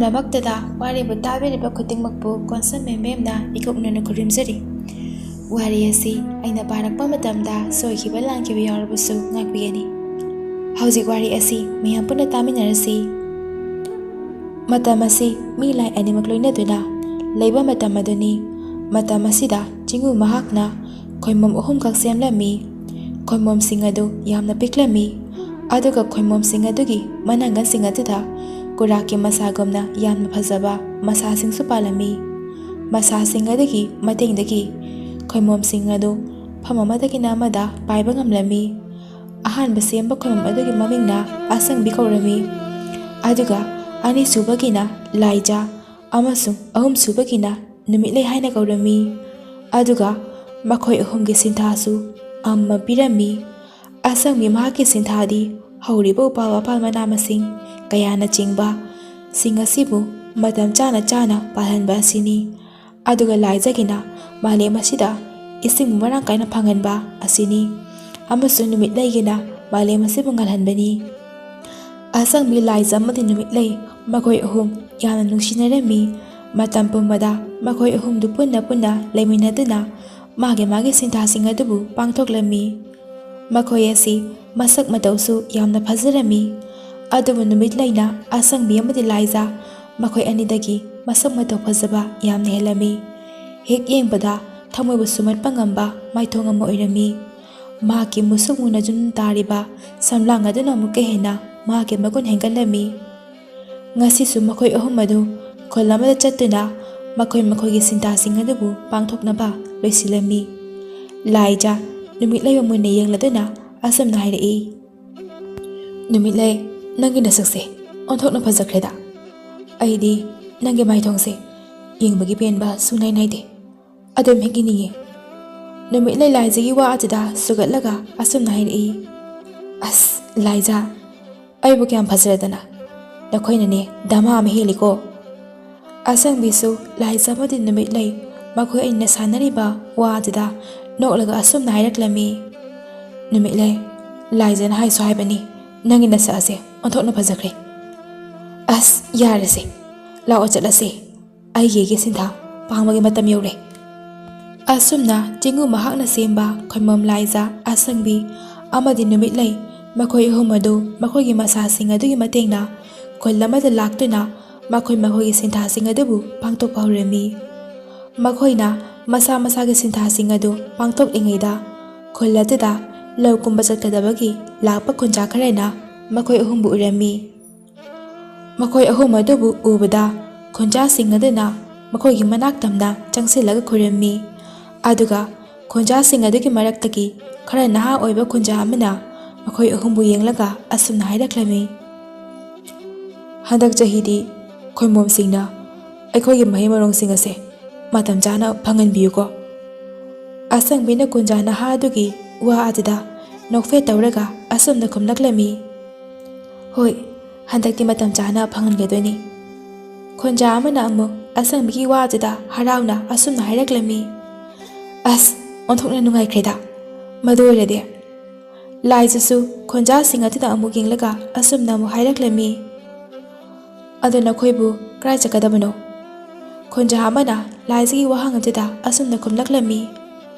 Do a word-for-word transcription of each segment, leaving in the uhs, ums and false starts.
ꯗꯃꯛꯇꯗ ꯋꯥꯔꯤꯕꯨ ꯇꯥꯕꯤꯔꯤꯕ ꯈꯨꯗꯤꯡꯃꯛꯄꯨ ꯀꯣꯟꯁꯝ ꯃꯦꯝ ꯃꯦꯝꯅ ꯏꯀꯣꯛꯅꯅ ꯈꯨꯔꯨꯝꯖꯔꯤ꯫ ꯋꯥꯔꯤ ꯑꯁꯤ ꯑꯩꯅ ꯄꯥꯔꯛꯄ ꯃꯇꯝꯗ ꯁꯣꯏꯈꯤꯕ ꯂꯥꯟꯈꯤꯕ ꯌꯥꯎꯔꯕꯁꯨ ꯉꯥꯛꯄꯤꯒꯅꯤ꯫ ꯍꯧꯖꯤꯛ ꯋꯥꯔꯤ ꯑꯁꯤ ꯃꯌꯥꯝ ꯄꯨꯟꯅ ꯇꯥꯃꯤꯟꯅꯔꯁꯤ꯫ ꯃꯇꯝ ꯑꯁꯤ ꯃꯤ ꯂꯥꯏ ꯑꯅꯤꯃꯛ ꯂꯣꯏꯅꯗꯨꯅ ꯂꯩꯕ ꯃꯇꯝ ꯑꯗꯨꯅꯤ꯫ ꯃꯇꯝ ꯑꯁꯤꯗ ꯆꯤꯡꯉꯨ ꯃꯍꯥꯛꯅ ꯈꯣꯏꯃꯣꯝ ꯑꯍꯨꯝꯈꯛ ꯁꯦꯝꯂꯝꯃꯤ꯫ ꯈꯣꯏꯃꯣꯝꯁꯤꯡ ꯑꯗꯨ ꯌꯥꯝꯅ ꯄꯤꯛꯂꯝꯃꯤ꯫ ꯑꯗꯨꯒ ꯈꯣꯏꯃꯣꯝꯁꯤꯡ ꯑꯗꯨꯒꯤ ꯃꯅꯥꯡꯒꯟꯁꯤꯡ ꯑꯗꯨꯗ ꯀꯨꯔꯥꯛꯀꯤ ꯃꯁꯥꯒꯨꯝꯅ ꯌꯥꯝꯅ ꯐꯖꯕ ꯃꯁꯥꯁꯤꯡꯁꯨ ꯄꯥꯜꯂꯝꯃꯤ꯫ ꯃꯁꯥꯁꯤꯡ ꯑꯗꯨꯒꯤ ꯃꯇꯦꯡꯗꯒꯤ ꯈꯣꯏꯃꯣꯝꯁꯤꯡ ꯑꯗꯨ ꯃꯐꯝ ꯑꯃꯗꯒꯤꯅ ꯑꯃꯗ ꯄꯥꯏꯕ ꯉꯝꯂꯝꯃꯤ꯫ ꯑꯍꯥꯟꯕ ꯁꯦꯝꯕ ꯈꯣꯏꯃꯣꯝ ꯑꯗꯨꯒꯤ ꯃꯃꯤꯡꯅ ꯑꯁꯪꯕꯤ ꯀꯧꯔꯝꯃꯤ꯫ ꯑꯗꯨꯒ ꯑꯅꯤꯁꯨꯕꯒꯤꯅ ꯂꯥꯏꯖꯥ ꯑꯃꯁꯨꯡ ꯑꯍꯨꯝꯁꯨꯕꯒꯤꯅ ꯅꯨꯃꯤꯠꯂꯩ ꯍꯥꯏꯅ ꯀꯧꯔꯝꯃꯤ꯫ ꯑꯗꯨꯒ ꯃꯈꯣꯏ ꯑꯍꯨꯝꯒꯤ ꯁꯤꯟꯊꯥꯁꯨ ꯑꯃ ꯄꯤꯔꯝꯃꯤ꯫ ꯑꯁꯪꯕꯤ ꯃꯍꯥꯛꯀꯤ ꯁꯤꯟꯊꯥꯗꯤ ꯍꯧꯔꯤꯕ ꯎꯄꯥꯜ ꯋꯥꯄꯥꯜ ꯃꯅꯥ ꯃꯁꯤꯡ ꯀꯌꯥꯅꯆꯤꯡꯕ ꯁꯤꯡ ꯑꯁꯤꯕꯨ ꯃꯇꯝ ꯆꯥꯅ ꯆꯥꯅ ꯄꯥꯜꯍꯟꯕ ꯑꯁꯤꯅꯤ꯫ ꯑꯗꯨꯒ ꯂꯥꯏꯖꯒꯤꯅ ꯃꯥꯂꯦꯝ ꯑꯁꯤꯗ ꯏꯁꯤꯡ ꯃꯔꯥꯡ ꯀꯥꯏꯅ ꯐꯪꯍꯟꯕ ꯑꯁꯤꯅꯤ꯫ ꯑꯃꯁꯨꯡ ꯅꯨꯃꯤꯠꯂꯩꯒꯤꯅ ꯃꯥꯂꯦꯝ ꯑꯁꯤꯕꯨ ꯉꯥꯜꯍꯟꯕꯅꯤ꯫ ꯑꯁꯪꯕꯤ, ꯂꯥꯏꯖ ꯑꯃꯗꯤ ꯅꯨꯃꯤꯠꯂꯩ ꯃꯈꯣꯏ ꯑꯍꯨꯝ ꯌꯥꯝꯅ ꯅꯨꯡꯁꯤꯅꯔꯝꯃꯤ꯫ ꯃꯇꯝ ꯄꯨꯝꯕꯗ ꯃꯈꯣꯏ ꯑꯍꯨꯝꯗꯨ ꯄꯨꯟꯅ ꯄꯨꯟꯅ ꯂꯩꯃꯤꯟꯅꯗꯨꯅ ꯃꯥꯒꯤ ꯃꯥꯒꯤ ꯁꯤꯟꯊꯥꯁꯤꯡ ꯑꯗꯨꯕꯨ ꯄꯥꯡꯊꯣꯛꯂꯝꯃꯤ꯫ ꯃꯈꯣꯏ ꯑꯁꯤ ꯃꯁꯛ ꯃꯇꯧꯁꯨ ꯌꯥꯝꯅ ꯐꯖꯔꯝꯃꯤ꯫ ꯑꯗꯨꯕꯨ ꯅꯨꯃꯤꯠꯂꯩꯅ ꯑꯁꯪꯕꯤ ꯑꯃꯗꯤ ꯂꯥꯏꯖ ꯃꯈꯣꯏ ꯑꯅꯤꯗꯒꯤ ꯃꯁꯛ ꯃꯇꯧ ꯐꯖꯕ ꯌꯥꯝꯅ ꯍꯦꯜꯂꯝꯃꯤ꯫ ꯍꯦꯛ ꯌꯦꯡꯕꯗ ꯊꯃꯣꯏꯕꯨ ꯁꯨꯝꯍꯠꯄ ꯉꯝꯕ ꯃꯥꯏꯊꯣꯡ ꯑꯃ ꯑꯣꯏꯔꯝꯃꯤ꯫ ꯃꯍꯥꯛꯀꯤ ꯃꯨꯁꯨꯛ ꯃꯨꯅ ꯖꯨꯝ ꯇꯥꯔꯤꯕ ꯁꯝꯂꯥꯡ ꯑꯗꯨꯅ ꯑꯃꯨꯛꯀ ꯍꯦꯟꯅ ꯃꯍꯥꯛꯀꯤ ꯃꯒꯨꯟ ꯍꯦꯟꯒꯠꯂꯝꯃꯤ꯫ ꯉꯁꯤꯁꯨ ꯃꯈꯣꯏ ꯑꯍꯨꯝ ꯑꯗꯨ ꯈꯨꯜ ꯑꯃꯗ ꯆꯠꯇꯨꯅ ꯃꯈꯣꯏ ꯃꯈꯣꯏꯒꯤ ꯁꯤꯟꯊꯥꯁꯤꯡ ꯑꯗꯨꯕꯨ ꯄꯥꯡꯊꯣꯛꯅꯕ ꯂꯣꯏꯁꯤꯜꯂꯝꯃꯤ꯫ ꯂꯥꯏꯖ ꯅꯨꯃꯤꯠꯂꯩꯕꯨ ꯃꯨꯟꯅ ꯌꯦꯡꯂꯗꯨꯅ ꯑꯁꯨꯝꯅ ꯍꯥꯏꯔꯛꯏ, "ꯅꯨꯃꯤꯠꯂꯩ, ꯅꯪꯒꯤ ꯅꯁꯛꯁꯦ ꯑꯣꯟꯊꯣꯛꯅ ꯐꯖꯈ꯭ꯔꯦꯗ꯫ ꯑꯩꯗꯤ ꯅꯪꯒꯤ ꯃꯥꯏꯊꯣꯡꯁꯦ ꯌꯦꯡꯕꯒꯤ ꯄꯦꯟꯕ ꯁꯨꯡꯅꯥꯏ ꯅꯥꯏꯗꯦ꯫ ꯑꯗꯨꯝ ꯍꯦꯛ ꯌꯦꯡꯅꯤꯡꯉꯤ꯫" ꯅꯨꯃꯤꯠꯂꯩ ꯂꯥꯏꯖꯒꯤ ꯋꯥ ꯑꯗꯨꯗ ꯁꯨꯒꯠꯂꯒ ꯑꯁꯨꯝꯅ ꯍꯥꯏꯔꯛꯏ, "ꯑꯁ, ꯂꯥꯏꯖ, ꯑꯩꯕꯨ ꯀꯌꯥꯝ ꯐꯖꯔꯗꯅ! ꯅꯈꯣꯏꯅꯅꯦ ꯗꯃꯥ ꯑꯃ ꯍꯦꯜꯂꯤꯀꯣ!" ꯑꯁꯪꯕꯤꯁꯨ ꯂꯥꯏꯖ ꯑꯃꯗꯤ ꯅꯨꯃꯤꯠꯂꯩ ꯃꯈꯣꯏ ꯑꯅꯤꯅ ꯁꯥꯟꯅꯔꯤꯕ ꯋꯥ ꯑꯗꯨꯗ ꯅꯣꯛꯂꯒ ꯑꯁꯨꯝꯅ ꯍꯥꯏꯔꯛꯂꯝꯃꯤ, "ꯅꯨꯃꯤꯠꯂꯩ, ꯂꯥꯏꯖꯅ ꯍꯥꯏꯁꯨ ꯍꯥꯏꯕꯅꯤ, ꯅꯪꯒꯤ ꯅꯁꯛ ꯑꯁꯦ ꯑꯣꯟꯊꯣꯛꯅ ꯐꯖꯈ꯭ꯔꯦ꯫ ꯑꯁ, ꯌꯥꯔꯦꯁꯦ, "ꯂꯥꯛꯑꯣ, ꯆꯠꯂꯁꯦ꯫ ꯑꯩꯒꯤ ꯁꯤꯟꯊꯥ ꯄꯥꯡꯕꯒꯤ ꯃꯇꯝ ꯌꯧꯔꯦ"꯫ ꯑꯁꯨꯝꯅ ꯆꯤꯡꯒꯨ ꯃꯍꯥꯛꯅ ꯁꯦꯝꯕ ꯈꯣꯏꯃꯣꯝ, ꯂꯥꯏꯖꯥ, ꯑꯁꯪꯕꯤ ꯑꯃꯗꯤ ꯅꯨꯃꯤꯠꯂꯩ, ꯃꯈꯣꯏ ꯑꯍꯨꯝ ꯑꯗꯨ ꯃꯈꯣꯏꯒꯤ ꯃꯁꯥꯁꯤꯡ ꯑꯗꯨꯒꯤ ꯃꯇꯦꯡꯅ ꯈꯨꯜ ꯑꯃꯗ ꯂꯥꯛꯇꯨꯅ ꯃꯈꯣꯏ ꯃꯈꯣꯏꯒꯤ ꯁꯤꯟꯊꯥꯁꯤꯡ ꯑꯗꯨꯕꯨ ꯄꯥꯡꯊꯣꯛꯄ ꯍꯧꯔꯝꯃꯤ꯫ ꯃꯈꯣꯏꯅ ꯃꯁꯥ ꯃꯁꯥꯒꯤ ꯁꯤꯟꯊꯥꯁꯤꯡ ꯑꯗꯨ ꯄꯥꯡꯊꯣꯛꯂꯤꯉꯩꯗ, ꯈꯨꯜ ꯑꯗꯨꯗ ꯂꯧ ꯀꯨꯝꯕ ꯆꯠꯀꯗꯕꯒꯤ ꯂꯥꯛꯄ ꯈꯨꯟꯖꯥ ꯈꯔꯅ ꯃꯈꯣꯏ ꯑꯍꯨꯝꯕꯨ ꯎꯔꯝꯃꯤ꯫ ꯃꯈꯣꯏ ꯑꯍꯨꯝ ꯑꯗꯨꯕꯨ ꯎꯕꯗ, ꯈꯨꯟꯖꯥꯁꯤꯡ ꯑꯗꯨꯅ ꯃꯈꯣꯏꯒꯤ ꯃꯅꯥꯛ ꯇꯝꯅ ꯆꯪꯁꯤꯜꯂꯒ ꯈꯨꯔꯨꯝꯃꯤ꯫ ꯑꯗꯨꯒ ꯈꯨꯟꯖꯥꯁꯤꯡ ꯑꯗꯨꯒꯤ ꯃꯔꯛꯇꯒꯤ ꯈꯔ ꯅꯍꯥ ꯑꯣꯏꯕ ꯈꯨꯟꯖꯥ ꯑꯃꯅ ꯃꯈꯣꯏ ꯑꯍꯨꯝꯕꯨ ꯌꯦꯡꯂꯒ ꯑꯁꯨꯝꯅ ꯍꯥꯏꯔꯛꯂꯝꯃꯤ: "ꯍꯟꯗꯛ ꯆꯍꯤꯗꯤ ꯈꯣꯏꯃꯣꯝꯁꯤꯡꯅ ꯑꯩꯈꯣꯏꯒꯤ ꯃꯍꯩ ꯃꯔꯣꯡꯁꯤꯡ ꯑꯁꯦ ꯃꯇꯝ ꯆꯥꯅ ꯐꯪꯍꯟꯕꯤꯌꯨꯀꯣ"꯫ ꯑꯁꯪꯕꯤꯅ ꯈꯨꯟꯖꯥ ꯅꯍꯥ ꯑꯗꯨꯒꯤ ꯋꯥ ꯑꯗꯨꯗ ꯅꯣꯛꯐꯦꯠ ꯇꯧꯔꯒ ꯑꯁꯨꯝꯅ ꯈꯨꯝꯂꯛꯂꯝꯃꯤ: "ꯍꯣꯏ, ꯍꯟꯗꯛꯇꯤ ꯃꯇꯝ ꯆꯥꯅ ꯐꯪꯍꯟꯒꯗꯣꯏꯅꯤ"꯫ ꯈꯨꯟꯖꯥ ꯑꯃꯅ ꯑꯃꯨꯛ ꯑꯁꯪꯕꯤꯒꯤ ꯋꯥ ꯑꯗꯨꯗ ꯍꯔꯥꯎꯅ ꯑꯁꯨꯝꯅ ꯍꯥꯏꯔꯛꯂꯝꯃꯤ: "ꯑꯁ, ꯑꯣꯟꯊꯣꯛꯅ ꯅꯨꯡꯉꯥꯏꯈ꯭ꯔꯦꯗ꯫ ꯃꯗꯨ ꯑꯣꯏꯔꯗꯤ"꯫ ꯂꯥꯏꯖꯥꯁꯨ ꯈꯨꯟꯖꯥꯁꯤꯡ ꯑꯗꯨꯗ ꯑꯃꯨꯛ ꯌꯦꯡꯂꯒ ꯑꯁꯨꯝꯅ ꯑꯃꯨꯛ ꯍꯥꯏꯔꯛꯂꯝꯃꯤ: "ꯑꯗꯣ ꯅꯈꯣꯏꯕꯨ ꯀꯔꯥꯏ ꯆꯠꯀꯗꯕꯅꯣ?" ꯈꯨꯟꯖꯥ ꯑꯃꯅ ꯂꯥꯏꯖꯥꯒꯤ ꯋꯥꯍꯪ ꯑꯗꯨꯗ ꯑꯁꯨꯝꯅ ꯈꯨꯝꯂꯛꯂꯝꯃꯤ: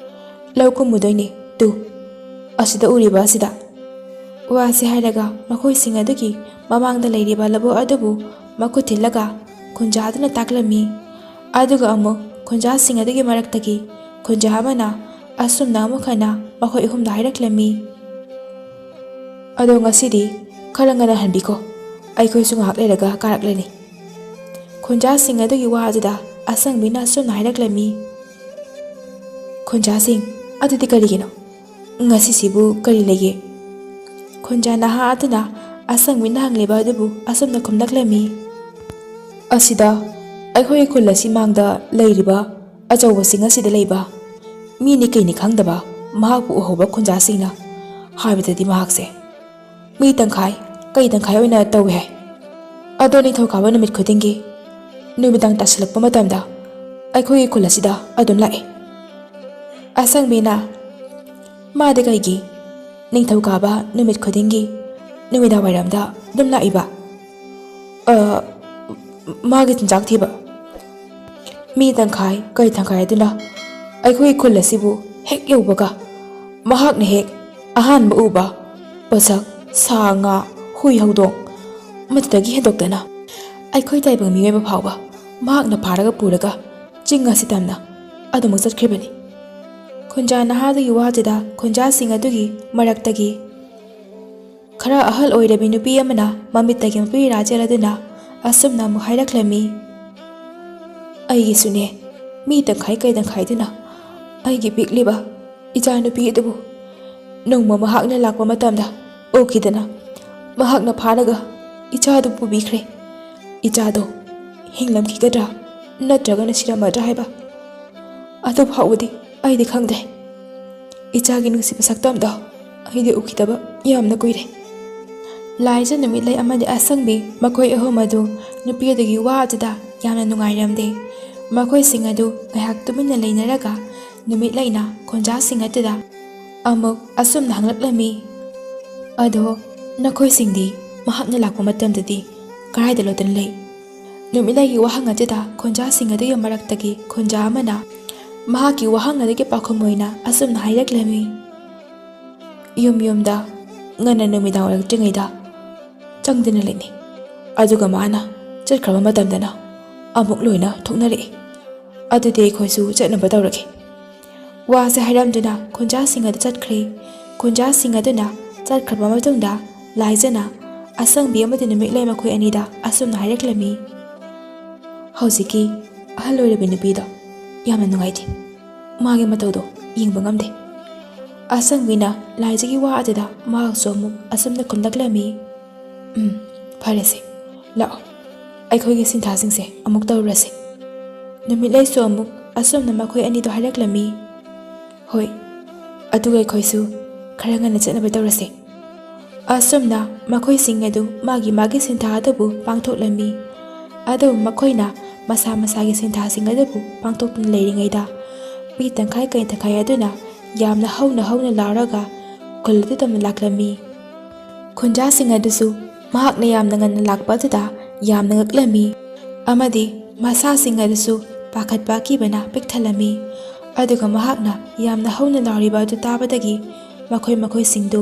"ꯂꯧ ꯀꯨꯝꯃꯨꯗꯣꯏꯅꯤ, ꯇꯨ, ꯑꯁꯤꯗ ꯎꯔꯤꯕ ꯑꯁꯤꯗ"꯫ ꯋꯥꯁꯤ ꯍꯥꯏꯔꯒ ꯃꯈꯣꯏꯁꯤꯡ ꯑꯗꯨꯒꯤ ꯃꯃꯥꯡꯗ ꯂꯩꯔꯤꯕ ꯂꯧꯕꯨꯛ ꯑꯗꯨꯕꯨ ꯃꯈꯨꯠ ꯊꯤꯜꯂꯒ ꯈꯨꯟꯖꯥ ꯑꯗꯨꯅ ꯇꯥꯛꯂꯝꯃꯤ꯫ ꯑꯗꯨꯒ ꯑꯃꯨꯛ ꯈꯨꯟꯖꯥꯁꯤꯡ ꯑꯗꯨꯒꯤ ꯃꯔꯛꯇꯒꯤ ꯈꯨꯟꯖꯥ ꯑꯃꯅ ꯑꯁꯨꯝꯅ ꯑꯃꯨꯛ ꯍꯟꯅ ꯃꯈꯣꯏ ꯑꯍꯨꯝꯗ ꯍꯥꯏꯔꯛꯂꯝꯃꯤ: "ꯑꯗꯣ ꯉꯁꯤꯗꯤ ꯈꯔ ꯉꯟꯅ ꯍꯟꯕꯤꯈꯣ, ꯑꯩꯈꯣꯏꯁꯨ ꯉꯥꯏꯍꯥꯛ ꯂꯩꯔꯒ ꯀꯥꯔꯛꯂꯅꯤ"꯫ ꯈꯨꯟꯖꯥꯁꯤꯡ ꯑꯗꯨꯒꯤ ꯋꯥ ꯑꯗꯨꯗ ꯑꯁꯪꯕꯤꯅ ꯑꯁꯨꯝꯅ ꯍꯥꯏꯔꯛꯂꯝꯃꯤ: "ꯈꯨꯟꯖꯥꯁꯤꯡ, ꯑꯗꯨꯗꯤ ꯀꯔꯤꯒꯤꯅꯣ? ꯉꯁꯤꯁꯤꯕꯨ ꯀꯔꯤ ꯂꯩꯒꯦ?" ꯈꯨꯟꯖꯥ ꯅꯍꯥ ꯑꯗꯨꯅ ꯑꯁꯪꯕꯤꯅ ꯍꯪꯂꯤꯕ ꯑꯗꯨꯕꯨ ꯑꯁꯨꯝꯅ ꯈꯨꯝꯂꯛꯂꯝꯃꯤ: "ꯑꯁꯤꯗ, ꯑꯩꯈꯣꯏꯒꯤ ꯈꯨꯜ ꯑꯁꯤ ꯃꯥꯡꯗ ꯂꯩꯔꯤꯕ ꯑꯆꯧꯕ ꯆꯤꯡ ꯑꯁꯤꯗ ꯂꯩꯕ ꯃꯤꯅꯤ ꯀꯩꯅꯤ ꯈꯪꯗꯕ ꯃꯍꯥꯛꯄꯨ ꯎꯍꯧꯕ ꯈꯨꯟꯖꯥꯁꯤꯡꯅ ꯍꯥꯏꯕꯗꯗꯤ ꯃꯍꯥꯛꯁꯦ ꯃꯤ ꯇꯪꯈꯥꯏ, ꯀꯩ ꯇꯪꯈꯥꯏ ꯑꯣꯏꯅ ꯇꯧꯏ ꯍꯥꯏ꯫ ꯑꯗꯣ ꯅꯤꯡꯊꯧꯀꯥꯕ ꯅꯨꯃꯤꯠ ꯈꯨꯗꯤꯡꯒꯤ ꯅꯨꯃꯤꯗꯥꯡ ꯇꯥꯁꯤꯜꯂꯛꯄ ꯃꯇꯝꯗ ꯑꯩꯈꯣꯏꯒꯤ ꯈꯨꯜ ꯑꯁꯤꯗ ꯑꯗꯨꯝ ꯂꯥꯛꯏ"꯫ ꯑꯁꯪꯕꯤꯅ: "ꯃꯥꯗꯤ ꯀꯩꯒꯤ ꯅꯤꯡꯊꯧꯀꯥꯕ ꯅꯨꯃꯤꯠ ꯈꯨꯗꯤꯡꯒꯤ ꯅꯨꯃꯤꯗꯥꯡ ꯋꯥꯏꯔꯝꯗ ꯑꯗꯨꯝ ꯂꯥꯛꯏꯕ?" "ꯑ, ꯃꯥꯒꯤ ꯆꯤꯟꯖꯥꯛ ꯊꯤꯕ꯫ ꯃꯤ ꯇꯪꯈꯥꯏ ꯀꯩ ꯇꯪꯈꯥꯏ ꯑꯗꯨꯅ ꯑꯩꯈꯣꯏ ꯈꯨꯜ ꯑꯁꯤꯕꯨ ꯍꯦꯛ ꯌꯧꯕꯒ ꯃꯍꯥꯛꯅ ꯍꯦꯛ ꯑꯍꯥꯟꯕ ꯎꯕ ꯄꯣꯠꯁꯛ, ꯁꯥ ꯉꯥ, ꯍꯨꯏ ꯍꯧꯗꯣꯡ ꯑꯃꯠꯇꯗꯒꯤ ꯍꯦꯟꯗꯣꯛꯇꯅ ꯑꯩꯈꯣꯏ ꯇꯥꯏꯕꯪ ꯃꯤꯑꯣꯏꯕ ꯐꯥꯎꯕ ꯃꯍꯥꯛꯅ ꯐꯥꯔꯒ ꯄꯨꯔꯒ ꯆꯤꯡ ꯑꯁꯤ ꯇꯝꯅ ꯑꯗꯨꯃꯛ ꯆꯠꯈ꯭ꯔꯤꯕꯅꯤ꯫ ꯈꯨꯟꯖꯥ ꯅꯍꯥꯗꯨꯒꯤ ꯋꯥꯗꯨꯗ ꯈꯨꯟꯖꯥꯁꯤꯡ ꯑꯗꯨꯒꯤ ꯃꯔꯛꯇꯒꯤ ꯈꯔ ꯑꯍꯜ ꯑꯣꯏꯔꯕꯤ ꯅꯨꯄꯤ ꯑꯃꯅ ꯃꯃꯤꯠꯇꯒꯤ ꯃꯄꯤ ꯔꯥ ꯆꯦꯜꯂꯗꯨꯅ ꯑꯁꯨꯝꯅ ꯑꯃꯨꯛ ꯍꯥꯏꯔꯛꯂꯝꯃꯤ, "ꯑꯩꯒꯤꯁꯨꯅꯦ, ꯃꯤ ꯇꯪꯈꯥꯏ ꯀꯩ ꯇꯪꯈꯥꯏꯗꯨꯅ ꯑꯩꯒꯤ ꯄꯤꯛꯂꯤꯕ ꯏꯆꯥꯅꯨꯄꯤ ꯑꯗꯨꯕꯨ ꯅꯣꯡꯃ ꯃꯍꯥꯛꯅ ꯂꯥꯛꯄ ꯃꯇꯝꯗ ꯎꯈꯤꯗꯅ ꯃꯍꯥꯛꯅ ꯐꯥꯔꯒ ꯏꯆꯥꯗꯨ ꯄꯨꯕꯤꯈ꯭ꯔꯦ꯫ ꯏꯆꯥꯗꯣ ꯍꯤꯡꯂꯝꯈꯤꯒꯗ꯭ꯔꯥ ꯅꯠꯇ꯭ꯔꯒꯅ ꯁꯤꯔꯝꯃꯗ꯭ꯔꯥ ꯍꯥꯏꯕ ꯑꯗꯨ ꯐꯥꯎꯕꯗꯤ ꯑꯩꯗꯤ ꯈꯪꯗꯦ꯫ ꯏꯆꯥꯒꯤ ꯅꯨꯡꯁꯤꯕ ꯁꯛꯇꯝꯗꯣ ꯑꯩꯗꯤ ꯎꯈꯤꯗꯕ ꯌꯥꯝꯅ ꯀꯨꯏꯔꯦ꯫" ꯂꯥꯏꯖ, ꯅꯨꯃꯤꯠꯂꯩ ꯑꯃꯗꯤ ꯑꯁꯪꯕꯤ, ꯃꯈꯣꯏ ꯑꯍꯨꯝ ꯑꯗꯨ ꯅꯨꯄꯤ ꯑꯗꯨꯒꯤ ꯋꯥ ꯑꯗꯨꯗ ꯌꯥꯝꯅ ꯅꯨꯡꯉꯥꯏꯔꯝꯗꯦ꯫ ꯃꯈꯣꯏꯁꯤꯡ ꯑꯗꯨ ꯉꯥꯏꯍꯥꯛ ꯇꯨꯃꯤꯟꯅ ꯂꯩꯅꯔꯒ ꯅꯨꯃꯤꯠꯂꯩꯅ ꯈꯣꯟꯖꯥꯁꯤꯡ ꯑꯗꯨꯗ ꯑꯃꯨꯛ ꯑꯁꯨꯝꯅ ꯍꯪꯂꯛꯂꯝꯃꯤ, "ꯑꯗꯣ ꯅꯈꯣꯏꯁꯤꯡꯗꯤ ꯃꯍꯥꯛꯅ ꯂꯥꯛꯄ ꯃꯇꯝꯗꯗꯤ ꯀꯗꯥꯏꯗ ꯂꯣꯠꯇꯨꯅ ꯂꯩ?" ꯅꯨꯃꯤꯠꯂꯩꯒꯤ ꯋꯥꯍꯪ ꯑꯗꯨꯗ ꯈꯣꯟꯖꯥꯁꯤꯡ ꯑꯗꯨꯒꯤ ꯃꯔꯛꯇꯒꯤ ꯈꯣꯟꯖꯥ ꯑꯃꯅ ꯃꯍꯥꯛꯀꯤ ꯋꯥꯍꯪ ꯑꯗꯨꯒꯤ ꯄꯥꯎꯈꯨꯝ ꯑꯣꯏꯅ ꯑꯁꯨꯝꯅ ꯍꯥꯏꯔꯛꯂꯝꯃꯤ, "ꯌꯨꯝ ꯌꯨꯝꯗ ꯉꯟꯅ ꯅꯨꯃꯤꯗꯥꯡ ꯑꯣꯏꯔꯛꯇ꯭ꯔꯤꯉꯩꯗ ꯆꯪꯗꯨꯅ ꯂꯩꯅꯩ꯫ ꯑꯗꯨꯒ ꯃꯥꯅ ꯆꯠꯈ꯭ꯔꯕ ꯃꯇꯝꯗꯅ ꯑꯃꯨꯛ ꯂꯣꯏꯅ ꯊꯣꯛꯅꯔꯛꯏ꯫ ꯑꯗꯨꯗꯤ ꯑꯩꯈꯣꯏꯁꯨ ꯆꯠꯅꯕ ꯇꯧꯔꯒꯦ꯫" ꯋꯥꯁꯦ ꯍꯥꯏꯔꯝꯗꯨꯅ ꯈꯨꯟꯖꯥꯁꯤꯡ ꯑꯗꯨ ꯆꯠꯈ꯭ꯔꯦ꯫ ꯈꯨꯟꯖꯥꯁꯤꯡ ꯑꯗꯨꯅ ꯆꯠꯈ꯭ꯔꯕ ꯃꯇꯨꯡꯗ ꯂꯥꯏꯖꯅ ꯑꯁꯪꯕꯤ ꯑꯃꯗꯤ ꯅꯨꯃꯤꯠꯂꯩ ꯃꯈꯣꯏ ꯑꯅꯤꯗ ꯑꯁꯨꯝꯅ ꯍꯥꯏꯔꯛꯂꯝꯃꯤ, "ꯍꯧꯖꯤꯛꯀꯤ ꯑꯍꯜ ꯑꯣꯏꯔꯕꯤ ꯅꯨꯄꯤꯗꯣ ꯌꯥꯝꯅ ꯅꯨꯡꯉꯥꯏꯇꯦ꯫ ꯃꯥꯒꯤ ꯃꯇꯧꯗꯣ ꯌꯦꯡꯕ ꯉꯝꯗꯦ꯫" ꯑꯁꯪꯕꯤꯅ ꯂꯥꯏꯖꯒꯤ ꯋꯥ ꯑꯗꯨꯗ ꯃꯍꯥꯛꯁꯨ ꯑꯃꯨꯛ ꯑꯁꯨꯝꯅ ꯈꯨꯝꯂꯛꯂꯝꯃꯤ, "ꯎꯝ, ꯐꯔꯦꯁꯦ, ꯂꯥꯛꯑꯣ, ꯑꯩꯈꯣꯏꯒꯤ ꯁꯤꯟꯊꯥꯁꯤꯡꯁꯦ ꯑꯃꯨꯛ ꯇꯧꯔꯨꯔꯁꯦ꯫" ꯅꯨꯃꯤꯠꯂꯩꯁꯨ ꯑꯃꯨꯛ ꯑꯁꯨꯝꯅ ꯃꯈꯣꯏ ꯑꯅꯤꯗꯣ ꯍꯥꯏꯔꯛꯂꯝꯃꯤ, "ꯍꯣꯏ, ꯑꯗꯨꯒ ꯑꯩꯈꯣꯏꯁꯨ ꯈꯔ ꯉꯟꯅ ꯆꯠꯅꯕ ꯇꯧꯔꯁꯦ꯫" ꯑꯁꯨꯝꯅ ꯃꯈꯣꯏꯁꯤꯡ ꯑꯗꯨ ꯃꯥꯒꯤ ꯃꯥꯒꯤ ꯁꯤꯟꯊꯥ ꯑꯗꯨꯕꯨ ꯄꯥꯡꯊꯣꯛꯂꯝꯃꯤ꯫ ꯑꯗꯨꯕꯨ ꯃꯈꯣꯏꯅ ꯃꯁꯥ ꯃꯁꯥꯒꯤ ꯁꯤꯟꯊꯥꯁꯤꯡ ꯑꯗꯨꯕꯨ ꯄꯥꯡꯊꯣꯛꯇꯨꯅ ꯂꯩꯔꯤꯉꯩꯗ ꯃꯤ ꯇꯪꯈꯥꯏ ꯀꯩ ꯇꯪꯈꯥꯏ ꯑꯗꯨꯅ ꯌꯥꯝꯅ ꯍꯧꯅ ꯍꯧꯅ ꯂꯥꯎꯔꯒ ꯈꯨꯜ ꯑꯗꯨ ꯇꯝꯅ ꯂꯥꯛꯂꯝꯃꯤ꯫ ꯈꯨꯟꯖꯥꯁꯤꯡ ꯑꯗꯨꯁꯨ ꯃꯍꯥꯛꯅ ꯌꯥꯝꯅ ꯉꯟꯅ ꯂꯥꯛꯄ ꯑꯗꯨꯗ ꯌꯥꯝꯅ ꯉꯛꯂꯝꯃꯤ꯫ ꯑꯃꯗꯤ ꯃꯁꯥꯁꯤꯡ ꯑꯗꯨꯁꯨ ꯄꯥꯈꯠꯄ ꯑꯀꯤꯕꯅ ꯄꯤꯛ ꯊꯜꯂꯝꯃꯤ꯫ ꯑꯗꯨꯒ ꯃꯍꯥꯛꯅ ꯌꯥꯝꯅ ꯍꯧꯅ ꯂꯥꯎꯔꯤꯕ ꯑꯗꯨ ꯇꯥꯕꯗꯒꯤ ꯃꯈꯣꯏ ꯃꯈꯣꯏꯁꯤꯡꯗꯨ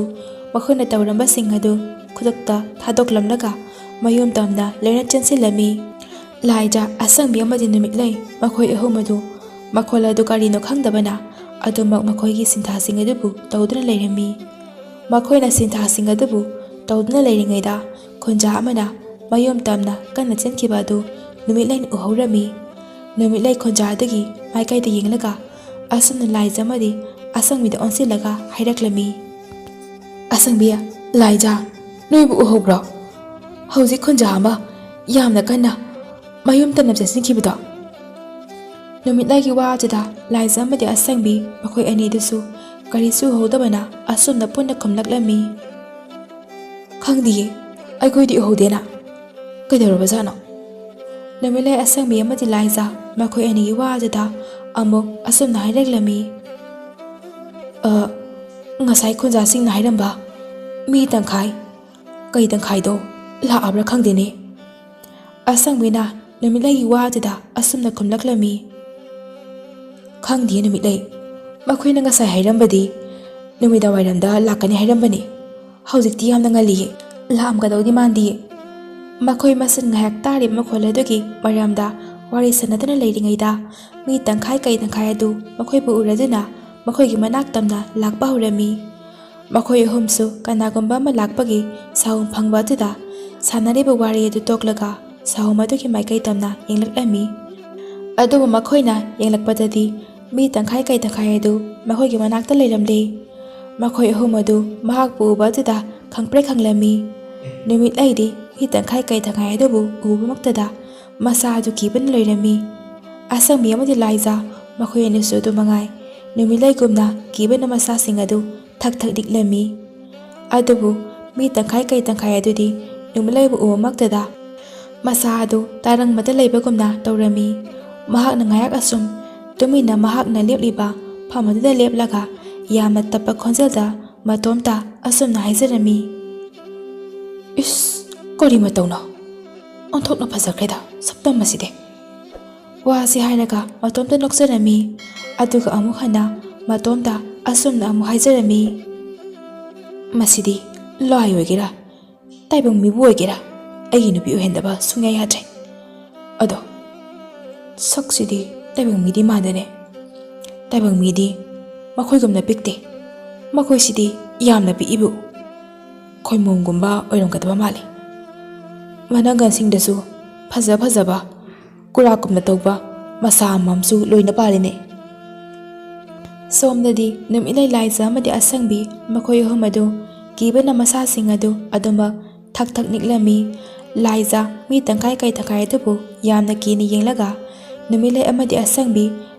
ꯃꯈꯣꯏꯅ ꯇꯧꯔꯝꯕꯁꯤꯡ ꯑꯗꯨ ꯈꯨꯗꯛꯇ ꯊꯥꯗꯣꯛꯂꯝꯂꯒ ꯃꯌꯨꯝ ꯇꯝꯅ ꯂꯣꯏꯅ ꯆꯦꯟꯁꯤꯜꯂꯝꯃꯤ꯫ ꯂꯥꯏꯖꯥ, ꯑꯁꯪꯕꯤ ꯑꯃꯗꯤ ꯅꯨꯃꯤꯠꯂꯩ ꯃꯈꯣꯏ ꯑꯍꯨꯝ ꯑꯗꯨ ꯃꯈꯣꯜ ꯑꯗꯨ ꯀꯔꯤꯅꯣ ꯈꯪꯗꯕꯅ ꯑꯗꯨꯃꯛ ꯃꯈꯣꯏꯒꯤ ꯁꯤꯟꯊꯥꯁꯤꯡ ꯑꯗꯨꯕꯨ ꯇꯧꯗꯨꯅ ꯂꯩꯔꯝꯃꯤ꯫ ꯃꯈꯣꯏꯅ ꯁꯤꯟꯊꯥꯁꯤꯡ ꯑꯗꯨꯕꯨ ꯇꯧꯗꯨꯅ ꯂꯩꯔꯤꯉꯩꯗ ꯈꯨꯟꯖꯥ ꯑꯃꯅ ꯃꯌꯨꯝ ꯇꯝꯅ ꯀꯟꯅ ꯆꯦꯟꯈꯤꯕ ꯑꯗꯨ ꯅꯨꯃꯤꯠꯂꯩꯅ ꯎꯍꯧꯔꯝꯃꯤ꯫ ꯅꯨꯃꯤꯠꯂꯩ ꯈꯨꯟꯖꯥ ꯑꯗꯨꯒꯤ ꯃꯥꯏꯀꯩꯗ ꯌꯦꯡꯂꯒ ꯑꯁꯨꯝꯅ ꯂꯥꯏꯖꯥ ꯑꯃꯗꯤ ꯑꯁꯪꯕꯤꯗ ꯑꯣꯟꯁꯤꯜꯂꯒ ꯍꯥꯏꯔꯛꯂꯝꯃꯤ, "ꯑꯁꯪꯕꯤ, ꯂꯥꯏꯖꯥ, ꯅꯣꯏꯕꯨ ꯎꯍꯧꯕ꯭ꯔꯣ? ꯍꯧꯖꯤꯛ ꯈꯨꯟꯖꯥ ꯑꯃ ꯌꯥꯝꯅ ꯀꯟꯅ ꯃꯌꯨꯝ ꯇꯝꯅ ꯆꯦꯟꯁꯤꯟꯈꯤꯕꯗꯣ?" ꯅꯨꯃꯤꯠꯂꯩꯒꯤ ꯋꯥ ꯑꯗꯨꯗ ꯂꯥꯏꯖꯥ ꯑꯃꯗꯤ ꯑꯁꯪꯕꯤ ꯃꯈꯣꯏ ꯑꯅꯤꯗꯨꯁꯨ ꯀꯔꯤꯁꯨ ꯎꯍꯧꯗꯕꯅ ꯑꯁꯨꯝꯅ ꯄꯨꯟꯅ ꯈꯨꯝꯂꯛꯂꯝꯃꯤ, "ꯈꯪꯗꯤꯌꯦ, ꯑꯩꯈꯣꯏꯗꯤ ꯎꯍꯧꯗꯦꯅ꯫ ꯀꯩꯗꯧꯔꯕꯖꯥꯠꯅꯣ?" ꯅꯨꯃꯤꯠꯂꯩ ꯑꯁꯪꯕꯤ ꯑꯃꯗꯤ ꯂꯥꯏꯖꯥ ꯃꯈꯣꯏ ꯑꯅꯤꯒꯤ ꯋꯥ ꯑꯗꯨꯗ ꯑꯃꯨꯛ ꯑꯁꯨꯝꯅ ꯍꯥꯏꯔꯛꯂꯝꯃꯤ, "ꯑ, ꯉꯁꯥꯏ ꯈꯨꯟꯖꯥꯁꯤꯡꯅ ꯍꯥꯏꯔꯝꯕ ꯃꯤ ꯇꯪꯈꯥꯏ, ꯀꯩ ꯇꯪꯈꯥꯏꯗꯣ ꯂꯥꯛꯑꯕ꯭ꯔꯥ ꯈꯪꯗꯦꯅꯦ?" ꯑꯁꯪꯕꯤꯅ ꯅꯨꯃꯤꯠꯂꯩꯒꯤ ꯋꯥ ꯑꯗꯨꯗ ꯑꯁꯨꯝꯅ ꯈꯨꯝꯂꯛꯂꯝꯃꯤ, "ꯈꯪꯗꯦ ꯅꯨꯃꯤꯠꯂꯩ, ꯃꯈꯣꯏꯅ ꯉꯁꯥꯏ ꯍꯥꯏꯔꯝꯕꯗꯤ ꯅꯨꯃꯤꯗꯥꯡ ꯋꯥꯏꯔꯝꯗ ꯂꯥꯛꯀꯅꯤ ꯍꯥꯏꯔꯝꯕꯅꯤ꯫ ꯍꯧꯖꯤꯛꯇꯤ ꯌꯥꯝꯅ ꯉꯜꯂꯤꯌꯦ, ꯂꯥꯛꯑꯝꯒꯗꯧꯗꯤ ꯃꯥꯟꯗꯤꯌꯦ꯫" ꯃꯈꯣꯏ ꯃꯁꯦꯟ ꯉꯥꯏꯍꯥꯛ ꯇꯥꯔꯤꯕ ꯃꯈꯣꯜ ꯑꯗꯨꯒꯤ ꯃꯔꯝꯗ ꯋꯥꯔꯤ ꯁꯥꯟꯅꯗꯨꯅ ꯂꯩꯔꯤꯉꯩꯗ ꯃꯤ ꯇꯪꯈꯥꯏ ꯀꯩ ꯇꯪꯈꯥꯏ ꯑꯗꯨ ꯃꯈꯣꯏꯕꯨ ꯎꯔꯗꯨꯅ ꯃꯈꯣꯏꯒꯤ ꯃꯅꯥꯛ ꯇꯝꯅ ꯂꯥꯛꯄ ꯍꯧꯔꯝꯃꯤ꯫ ꯃꯈꯣꯏ ꯑꯍꯨꯝꯁꯨ ꯀꯅꯥꯒꯨꯝꯕ ꯑꯃ ꯂꯥꯛꯄꯒꯤ ꯁꯥꯎꯝ ꯐꯪꯕ ꯑꯗꯨꯗ ꯁꯥꯟꯅꯔꯤꯕ ꯋꯥꯔꯤ ꯑꯗꯨ ꯇꯣꯛꯂꯒ ꯁꯥꯎꯝ ꯑꯗꯨꯒꯤ ꯃꯥꯏꯀꯩ ꯇꯝꯅ ꯌꯦꯡꯂꯛꯂꯝꯃꯤ꯫ ꯑꯗꯨꯕꯨ ꯃꯈꯣꯏꯅ ꯌꯦꯡꯂꯛꯄꯗꯗꯤ ꯃꯤ ꯇꯪꯈꯥꯏ ꯀꯩ ꯇꯪꯈꯥꯏ ꯑꯗꯨ ꯃꯈꯣꯏꯒꯤ ꯃꯅꯥꯛꯇ ꯂꯩꯔꯝꯂꯦ꯫ ꯃꯈꯣꯏ ꯑꯍꯨꯝ ꯑꯗꯨ ꯃꯍꯥꯛꯄꯨ ꯎꯕ ꯑꯗꯨꯗ ꯈꯪꯄ꯭ꯔꯦꯛ ꯈꯪꯂꯝꯃꯤ꯫ ꯅꯨꯃꯤꯠꯂꯩꯗꯤ ꯃꯤ ꯇꯪꯈꯥꯏ ꯀꯩ ꯇꯪꯈꯥꯏ ꯑꯗꯨꯕꯨ ꯎꯕꯃꯛꯇꯗ ꯃꯁꯥ ꯑꯗꯨ ꯀꯤꯕꯅ ꯂꯣꯏꯔꯝꯃꯤ꯫ ꯑꯁꯪꯕꯤ ꯑꯃꯗꯤ ꯂꯥꯏꯖꯥ ꯃꯈꯣꯏ ꯑꯅꯤꯁꯨ ꯑꯗꯨ ꯃꯉꯥꯏ ꯅꯨꯃꯤꯠꯂꯩꯒꯨꯝꯅ ꯀꯤꯕꯅ ꯃꯁꯥꯁꯤꯡ ꯑꯗꯨ ꯊꯛ ꯊꯛ ꯅꯤꯛꯂꯝꯃꯤ꯫ ꯑꯗꯨꯕꯨ ꯃꯤ ꯇꯪꯈꯥꯏ ꯀꯩ ꯇꯪꯈꯥꯏ ꯑꯗꯨꯗꯤ ꯅꯨꯃꯤꯠꯂꯩꯕꯨ ꯎꯕꯃꯛꯇꯗ ꯃꯁꯥ ꯑꯗꯨ ꯇꯥꯔꯪꯕꯗ ꯂꯩꯕꯒꯨꯝꯅ ꯇꯧꯔꯝꯃꯤ꯫ ꯃꯍꯥꯛꯅ ꯉꯥꯏꯍꯥꯛ ꯑꯁꯨꯝ ꯇꯨꯃꯤꯟꯅ ꯃꯍꯥꯛꯅ ꯂꯦꯞꯂꯤꯕ ꯐꯝ ꯑꯗꯨꯗ ꯂꯦꯞꯂꯒ ꯌꯥꯝꯅ ꯇꯞꯄ ꯈꯣꯟꯖꯦꯜꯗ ꯃꯇꯣꯝꯇ ꯑꯁꯨꯝꯅ ꯍꯥꯏꯖꯔꯝꯃꯤ, "ꯏꯁ, ꯀꯔꯤ ꯃꯇꯧꯅꯣ? ꯑꯣꯟꯊꯣꯛꯅ ꯐꯖꯈ꯭ꯔꯦꯗ ꯁꯛꯇꯝ ꯑꯁꯤꯗꯤ꯫ ꯋꯥꯁꯤ ꯍꯥꯏꯔꯒ ꯃꯇꯣꯝꯇ ꯅꯣꯛꯆꯔꯝꯃꯤ꯫ ꯑꯗꯨꯒ ꯑꯃꯨꯛ ꯍꯟꯅ ꯃꯇꯣꯝꯇ ꯑꯁꯨꯝꯅ ꯑꯃꯨꯛ ꯍꯥꯏꯖꯔꯝꯃꯤ, "ꯃꯁꯤꯗꯤ ꯂꯥꯏ ꯑꯣꯏꯒꯦꯔꯥ, ꯇꯥꯏꯕꯪ ꯃꯤꯕꯨ ꯑꯣꯏꯒꯦꯔꯥ, ꯑꯩꯒꯤ ꯅꯨꯄꯤ ꯑꯣꯏꯍꯟꯗꯕ ꯁꯨꯡꯌꯥ ꯌꯥꯗ꯭ꯔꯦ꯫ ꯑꯗꯣ ꯁꯛꯁꯤꯗꯤ ꯇꯥꯏꯕꯪ ꯃꯤꯗꯤ ꯃꯥꯟꯗꯦꯅꯦ꯫ ꯇꯥꯏꯕꯪ ꯃꯤꯗꯤ ꯃꯈꯣꯏꯒꯨꯝꯅ ꯄꯤꯛꯇꯦ꯫ ꯃꯈꯣꯏꯁꯤꯗꯤ ꯌꯥꯝꯅ ꯄꯤꯛꯏꯕꯨ ꯈꯣꯏꯃꯣꯝꯒꯨꯝꯕ ꯑꯣꯏꯔꯝꯒꯗꯕ ꯃꯥꯜꯂꯤ꯫ ꯃꯅꯪꯒꯟꯁꯤꯡꯗꯁꯨ ꯐꯖ ꯐꯖꯕ ꯀꯨꯔꯥꯛꯀꯨꯝꯅ ꯇꯧꯕ ꯃꯁꯥ ꯑꯃꯃꯝꯁꯨ ꯂꯣꯏꯅ ꯄꯥꯜꯂꯤꯅꯦ꯫" ꯁꯣꯝꯗꯗꯤ ꯅꯨꯃꯤꯠꯂꯩ, ꯂꯥꯏꯖ ꯑꯃꯗꯤ ꯑꯁꯪꯕꯤ, ꯃꯈꯣꯏ ꯑꯍꯨꯝ ꯑꯗꯨ ꯀꯤꯕꯅ ꯃꯁꯥꯁꯤꯡ ꯑꯗꯨ ꯑꯗꯨꯃꯛ ꯊꯛ ꯊꯛ ꯅꯤꯛꯂꯝꯃꯤ꯫ ꯂꯥꯏꯖ ꯃꯤ ꯇꯪꯈꯥꯏ ꯀꯩ ꯇꯪꯈꯥꯏ ꯑꯗꯨꯕꯨ ꯌꯥꯝꯅ ꯀꯤꯅ ꯌꯦꯡꯂꯒ, ꯅꯨꯃꯤꯠꯂꯩ ꯑꯃꯗꯤ ꯑꯁꯪꯕꯤ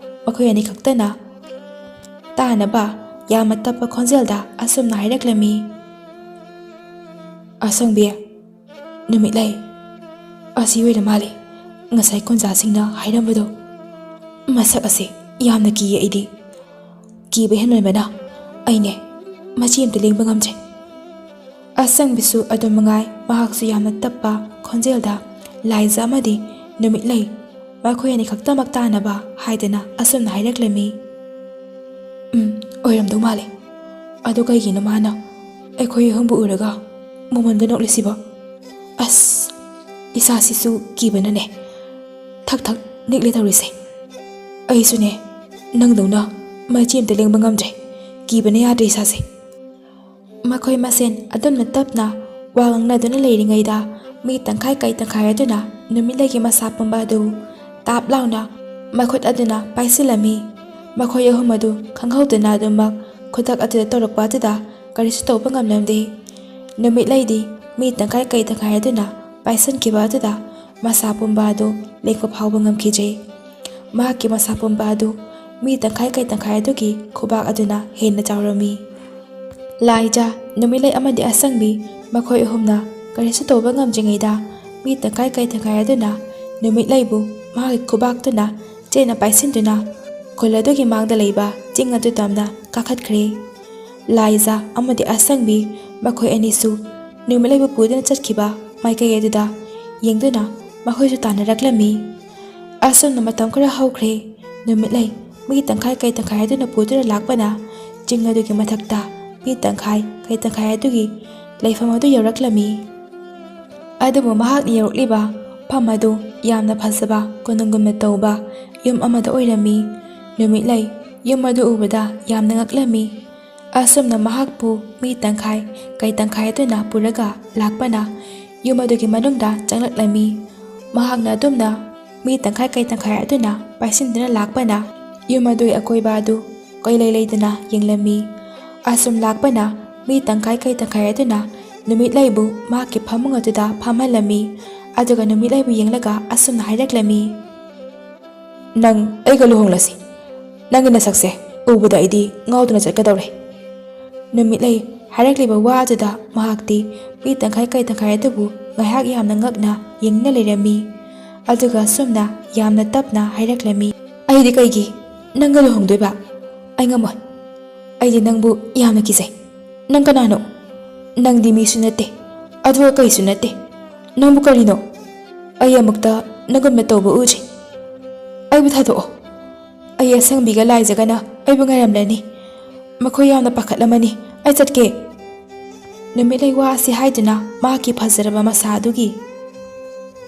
ꯃꯈꯣꯏ ꯑꯅꯤ ꯈꯛꯇꯅ ꯇꯥꯅꯕ ꯌꯥꯝꯅ ꯇꯞꯄ ꯈꯣꯟꯖꯦꯜꯗ ꯑꯁꯨꯝꯅ ꯍꯥꯏꯔꯛꯂꯝꯃꯤ, "ꯑꯁꯪꯕꯤ, ꯅꯨꯃꯤꯠꯂꯩ, ꯑꯁꯤ ꯑꯣꯏꯔ ꯃꯥꯜꯂꯦ ꯉꯁꯥꯏ ꯀꯨꯟꯖꯥꯁꯤꯡꯅ ꯍꯥꯏꯔꯝꯕꯗꯣ꯫ ꯃꯁꯛ ꯑꯁꯤ ꯌꯥꯝꯅ ꯀꯤꯌꯦ ꯑꯩꯗꯤ꯫ ꯀꯤꯕ ꯍꯦꯟꯃꯟꯕꯅ ꯑꯩꯅꯦ ꯃꯆꯤ ꯑꯝꯇ ꯂꯦꯡꯕ ꯉꯝꯗ꯭ꯔꯦ꯫" ꯑꯁꯪꯕꯤꯁꯨ ꯑꯗꯨ ꯃꯉꯥꯏ, ꯃꯍꯥꯛꯁꯨ ꯌꯥꯝꯅ ꯇꯞꯄ ꯈꯣꯟꯖꯦꯜꯗ ꯂꯥꯏꯖ ꯑꯃꯗꯤ ꯅꯨꯃꯤꯠꯂꯩ ꯃꯈꯣꯏ ꯑꯅꯤ ꯈꯛꯇꯃꯛ ꯇꯥꯅꯕ ꯍꯥꯏꯗꯅ ꯑꯁꯨꯝꯅ ꯍꯥꯏꯔꯛꯂꯝꯃꯤ, "ꯎꯝ, ꯑꯣꯏꯔꯝꯗꯧ ꯃꯥꯜꯂꯦ꯫ ꯑꯗꯨ ꯀꯩꯒꯤꯅꯣ ꯃꯥꯅ ꯑꯩꯈꯣꯏ ꯑꯍꯨꯝꯕꯨ ꯎꯔꯒ ꯃꯃꯣꯟꯒ ꯅꯣꯛꯂꯤꯁꯤꯕꯣ? ꯑꯁ, ꯏꯁꯥꯁꯤꯁꯨ ꯀꯤꯕꯅꯅꯦ ꯊꯛ ꯊꯛ ꯅꯤꯛꯂꯦ ꯇꯧꯔꯤꯁꯦ꯫ ꯑꯩꯁꯨꯅꯦ ꯅꯪꯗꯧꯅ ꯃꯆꯤ ꯑꯝꯇ ꯂꯦꯡꯕ ꯉꯝꯗ꯭ꯔꯦ꯫ ꯀꯤꯕꯅ ꯌꯥꯗ꯭ꯔꯦ ꯏꯁꯥꯁꯦ꯫" ꯃꯈꯣꯏ ꯃꯁꯦꯟ ꯑꯗꯨꯝꯅ ꯇꯞꯅ ꯋꯥ ꯉꯥꯡꯅꯗꯨꯅ ꯂꯩꯔꯤꯉꯩꯗ, ꯃꯤ ꯇꯪꯈꯥꯏ ꯀꯩ ꯇꯪꯈꯥꯏ ꯑꯗꯨꯅ ꯅꯨꯃꯤꯠꯂꯩꯒꯤ ꯃꯁꯥ ꯄꯨꯝꯕ ꯑꯗꯨ ꯇꯥꯞ ꯂꯥꯎꯅ ꯃꯈꯨꯠ ꯑꯗꯨꯅ ꯄꯥꯏꯁꯤꯜꯂꯝꯃꯤ꯫ ꯃꯈꯣꯏ ꯑꯍꯨꯝ ꯑꯗꯨ ꯈꯪꯍꯧꯗꯅ ꯑꯗꯨꯃꯛ ꯈꯨꯗꯛ ꯑꯗꯨꯗ ꯇꯧꯔꯛꯄ ꯑꯗꯨꯗ ꯀꯔꯤꯁꯨ ꯇꯧꯕ ꯉꯝꯂꯝꯗꯦ꯫ ꯅꯨꯃꯤꯠꯂꯩꯗꯤ ꯃꯤ ꯇꯪꯈꯥꯏ ꯀꯩ ꯇꯪꯈꯥꯏ ꯑꯗꯨꯅ ꯄꯥꯏꯁꯤꯟꯈꯤꯕ ꯑꯗꯨꯗ ꯃꯁꯥ ꯄꯨꯝꯕ ꯑꯗꯨ ꯂꯦꯡꯕ ꯐꯥꯎꯕ ꯉꯝꯈꯤꯗ꯭ꯔꯦ꯫ ꯃꯍꯥꯛꯀꯤ ꯃꯁꯥ ꯄꯨꯝꯕ ꯑꯗꯨ ꯃꯤ ꯇꯪꯈꯥꯏ ꯀꯩ ꯇꯪꯈꯥꯏ ꯑꯗꯨꯒꯤ ꯈꯨꯕꯥꯛ ꯑꯗꯨꯅ ꯍꯦꯟꯅ ꯆꯥꯎꯔꯝꯃꯤ꯫ ꯂꯥꯏꯖ, ꯅꯨꯃꯤꯠꯂꯩ ꯑꯃꯗꯤ ꯑꯁꯪꯕꯤ ꯃꯈꯣꯏ ꯑꯍꯨꯝꯅ ꯀꯔꯤꯁꯨ ꯇꯧꯕ ꯉꯝꯗ꯭ꯔꯤꯉꯩꯗ, ꯃꯤ ꯇꯪꯈꯥꯏ ꯀꯩ ꯇꯪꯈꯥꯏ ꯑꯗꯨꯅ ꯅꯨꯃꯤꯠꯂꯩꯕꯨ ꯃꯍꯥꯛꯀꯤ ꯈꯨꯕꯥꯛꯇꯨꯅ ꯆꯦꯠꯅ ꯄꯥꯏꯁꯤꯟꯗꯨꯅ ꯈꯨꯜ ꯑꯗꯨꯒꯤ ꯃꯥꯡꯗ ꯂꯩꯕ ꯆꯤꯡ ꯑꯗꯨ ꯇꯝꯅ ꯀꯥꯈꯠꯈ꯭ꯔꯦ꯫ ꯂꯥꯏꯖ ꯑꯃꯗꯤ ꯑꯁꯪꯕꯤ ꯃꯈꯣꯏ ꯑꯅꯤꯁꯨ ꯅꯨꯃꯤꯠꯂꯩꯕꯨ ꯄꯨꯗꯨꯅ ꯆꯠꯈꯤꯕ ꯃꯥꯏꯀꯩ ꯑꯗꯨꯗ ꯌꯦꯡꯗꯨꯅ ꯃꯈꯣꯏꯁꯨ ꯇꯥꯟꯅꯔꯛꯂꯝꯃꯤ꯫ ꯑꯁꯨꯝꯅ ꯃꯇꯝ ꯈꯔ ꯍꯧꯈ꯭ꯔꯦ꯫ ꯅꯨꯃꯤꯠꯂꯩ ꯃꯤ ꯇꯪꯈꯥꯏ ꯀꯩ ꯇꯪꯈꯥꯏ ꯑꯗꯨꯅ ꯄꯨꯗꯨꯅ ꯂꯥꯛꯄꯅ ꯆꯤꯡ ꯑꯗꯨꯒꯤ ꯃꯊꯛꯇ ꯃꯤ ꯇꯪꯈꯥꯏ ꯀꯩ ꯇꯪꯈꯥꯏ ꯑꯗꯨꯒꯤ ꯂꯩꯐꯝ ꯑꯗꯨ ꯌꯧꯔꯛꯂꯝꯃꯤ꯫ ꯑꯗꯨꯕꯨ ꯃꯍꯥꯛꯅ ꯌꯧꯔꯛꯂꯤꯕ ꯃꯐꯝ ꯑꯗꯨ ꯌꯥꯝꯅ ꯐꯖꯕ, ꯀꯣꯅꯨꯡꯒꯨꯝꯅ ꯇꯧꯕ ꯌꯨꯝ ꯑꯃꯗ ꯑꯣꯏꯔꯝꯃꯤ꯫ ꯅꯨꯃꯤꯠꯂꯩ ꯌꯨꯝ ꯑꯗꯨ ꯎꯕꯗ ꯌꯥꯝꯅ ꯉꯛꯂꯝꯃꯤ꯫ ꯑꯁꯨꯝꯅ ꯃꯍꯥꯛꯄꯨ ꯃꯤ ꯇꯪꯈꯥꯏ ꯀꯩ ꯇꯪꯈꯥꯏ ꯑꯗꯨꯅ ꯄꯨꯔꯒ ꯂꯥꯛꯄꯅ ꯌꯨꯝ ꯑꯗꯨꯒꯤ ꯃꯅꯨꯡꯗ ꯆꯪꯂꯛꯂꯝꯃꯤ꯫ ꯃꯍꯥꯛꯅ ꯑꯗꯨꯝꯅ ꯃꯤ ꯇꯪꯈꯥꯏ ꯀꯩ ꯇꯪꯈꯥꯏ ꯑꯗꯨꯅ ꯄꯥꯏꯁꯤꯟꯗꯨꯅ ꯂꯥꯛꯄꯅ ꯌꯨꯝ ꯑꯗꯨꯒꯤ ꯑꯀꯣꯏꯕ ꯑꯗꯨ ꯀꯣꯏꯂꯩ ꯂꯩꯗꯨꯅ ꯌꯦꯡꯂꯝꯃꯤ꯫ ꯑꯁꯨꯝ ꯂꯥꯛꯄꯅ ꯃꯤ ꯇꯪꯈꯥꯏ ꯀꯩ ꯇꯪꯈꯥꯏ ꯑꯗꯨꯅ ꯅꯨꯃꯤꯠꯂꯩꯕꯨ ꯃꯍꯥꯛꯀꯤ ꯐꯃꯨꯡ ꯑꯗꯨꯗ ꯐꯝꯍꯜꯂꯝꯃꯤ꯫ ꯑꯗꯨꯒ ꯅꯨꯃꯤꯠꯂꯩꯕꯨ ꯌꯦꯡꯂꯒ ꯑꯁꯨꯝꯅ ꯍꯥꯏꯔꯛꯂꯝꯃꯤ, "ꯅꯪ ꯑꯩꯒ ꯂꯨꯍꯣꯡꯂꯁꯤ꯫ ꯅꯪꯒꯤ ꯅꯁꯛꯁꯦ ꯎꯕꯗ ꯑꯩꯗꯤ ꯉꯥꯎꯗꯨꯅ ꯆꯠꯀꯗꯧꯔꯦ꯫" ꯅꯨꯃꯤꯠꯂꯩ ꯍꯥꯏꯔꯛꯂꯤꯕ ꯋꯥ ꯑꯗꯨꯗ ꯃꯍꯥꯛꯇꯤ ꯃꯤ ꯇꯪꯈꯥꯏ ꯀꯩ ꯇꯪꯈꯥꯏ ꯑꯗꯨꯕꯨ ꯉꯥꯏꯍꯥꯛ ꯌꯥꯝꯅ ꯉꯛꯅ ꯌꯦꯡꯗꯨꯅ ꯂꯩꯔꯝꯃꯤ꯫ ꯑꯗꯨꯒ ꯑꯁꯨꯝꯅ ꯌꯥꯝꯅ ꯇꯞꯅ ꯍꯥꯏꯔꯛꯂꯝꯃꯤ, "ꯑꯩꯗꯤ ꯀꯩꯒꯤ ꯅꯪꯒ ꯂꯨꯍꯣꯡꯗꯣꯏꯕ? ꯑꯩ ꯉꯝꯃꯣꯏ꯫ ꯑꯩꯗꯤ ꯅꯪꯕꯨ ꯌꯥꯝꯅ ꯀꯤꯖꯩ꯫ ꯅꯪ ꯀꯅꯥꯅꯣ? ꯅꯪꯗꯤ ꯃꯤꯁꯨ ꯅꯠꯇꯦ, ꯑꯗꯨꯒ ꯀꯩꯁꯨ ꯅꯠꯇꯦ꯫ ꯅꯪꯕꯨ ꯀꯔꯤꯅꯣ? ꯑꯩ ꯑꯃꯨꯛꯇ ꯅꯪꯒꯨꯝꯅ ꯇꯧꯕ ꯎꯗ꯭ꯔꯤ꯫ ꯑꯩꯕꯨ ꯊꯥꯗꯣꯛꯑꯣ꯫ ꯑꯩ ꯑꯁꯪꯕꯤꯒ ꯂꯥꯏꯖꯒꯅ ꯑꯩꯕꯨ ꯉꯥꯏꯔꯝꯂꯅꯤ꯫ ꯃꯈꯣꯏ ꯌꯥꯝꯅ ꯄꯥꯈꯠꯂꯝꯃꯅꯤ꯫ ꯑꯩ ꯆꯠꯀꯦ꯫" ꯅꯨꯃꯤꯠꯂꯩ ꯋꯥ ꯑꯁꯤ ꯍꯥꯏꯗꯨꯅ ꯃꯍꯥꯛꯀꯤ ꯐꯖꯔꯕ ꯃꯁꯥ ꯑꯗꯨꯒꯤ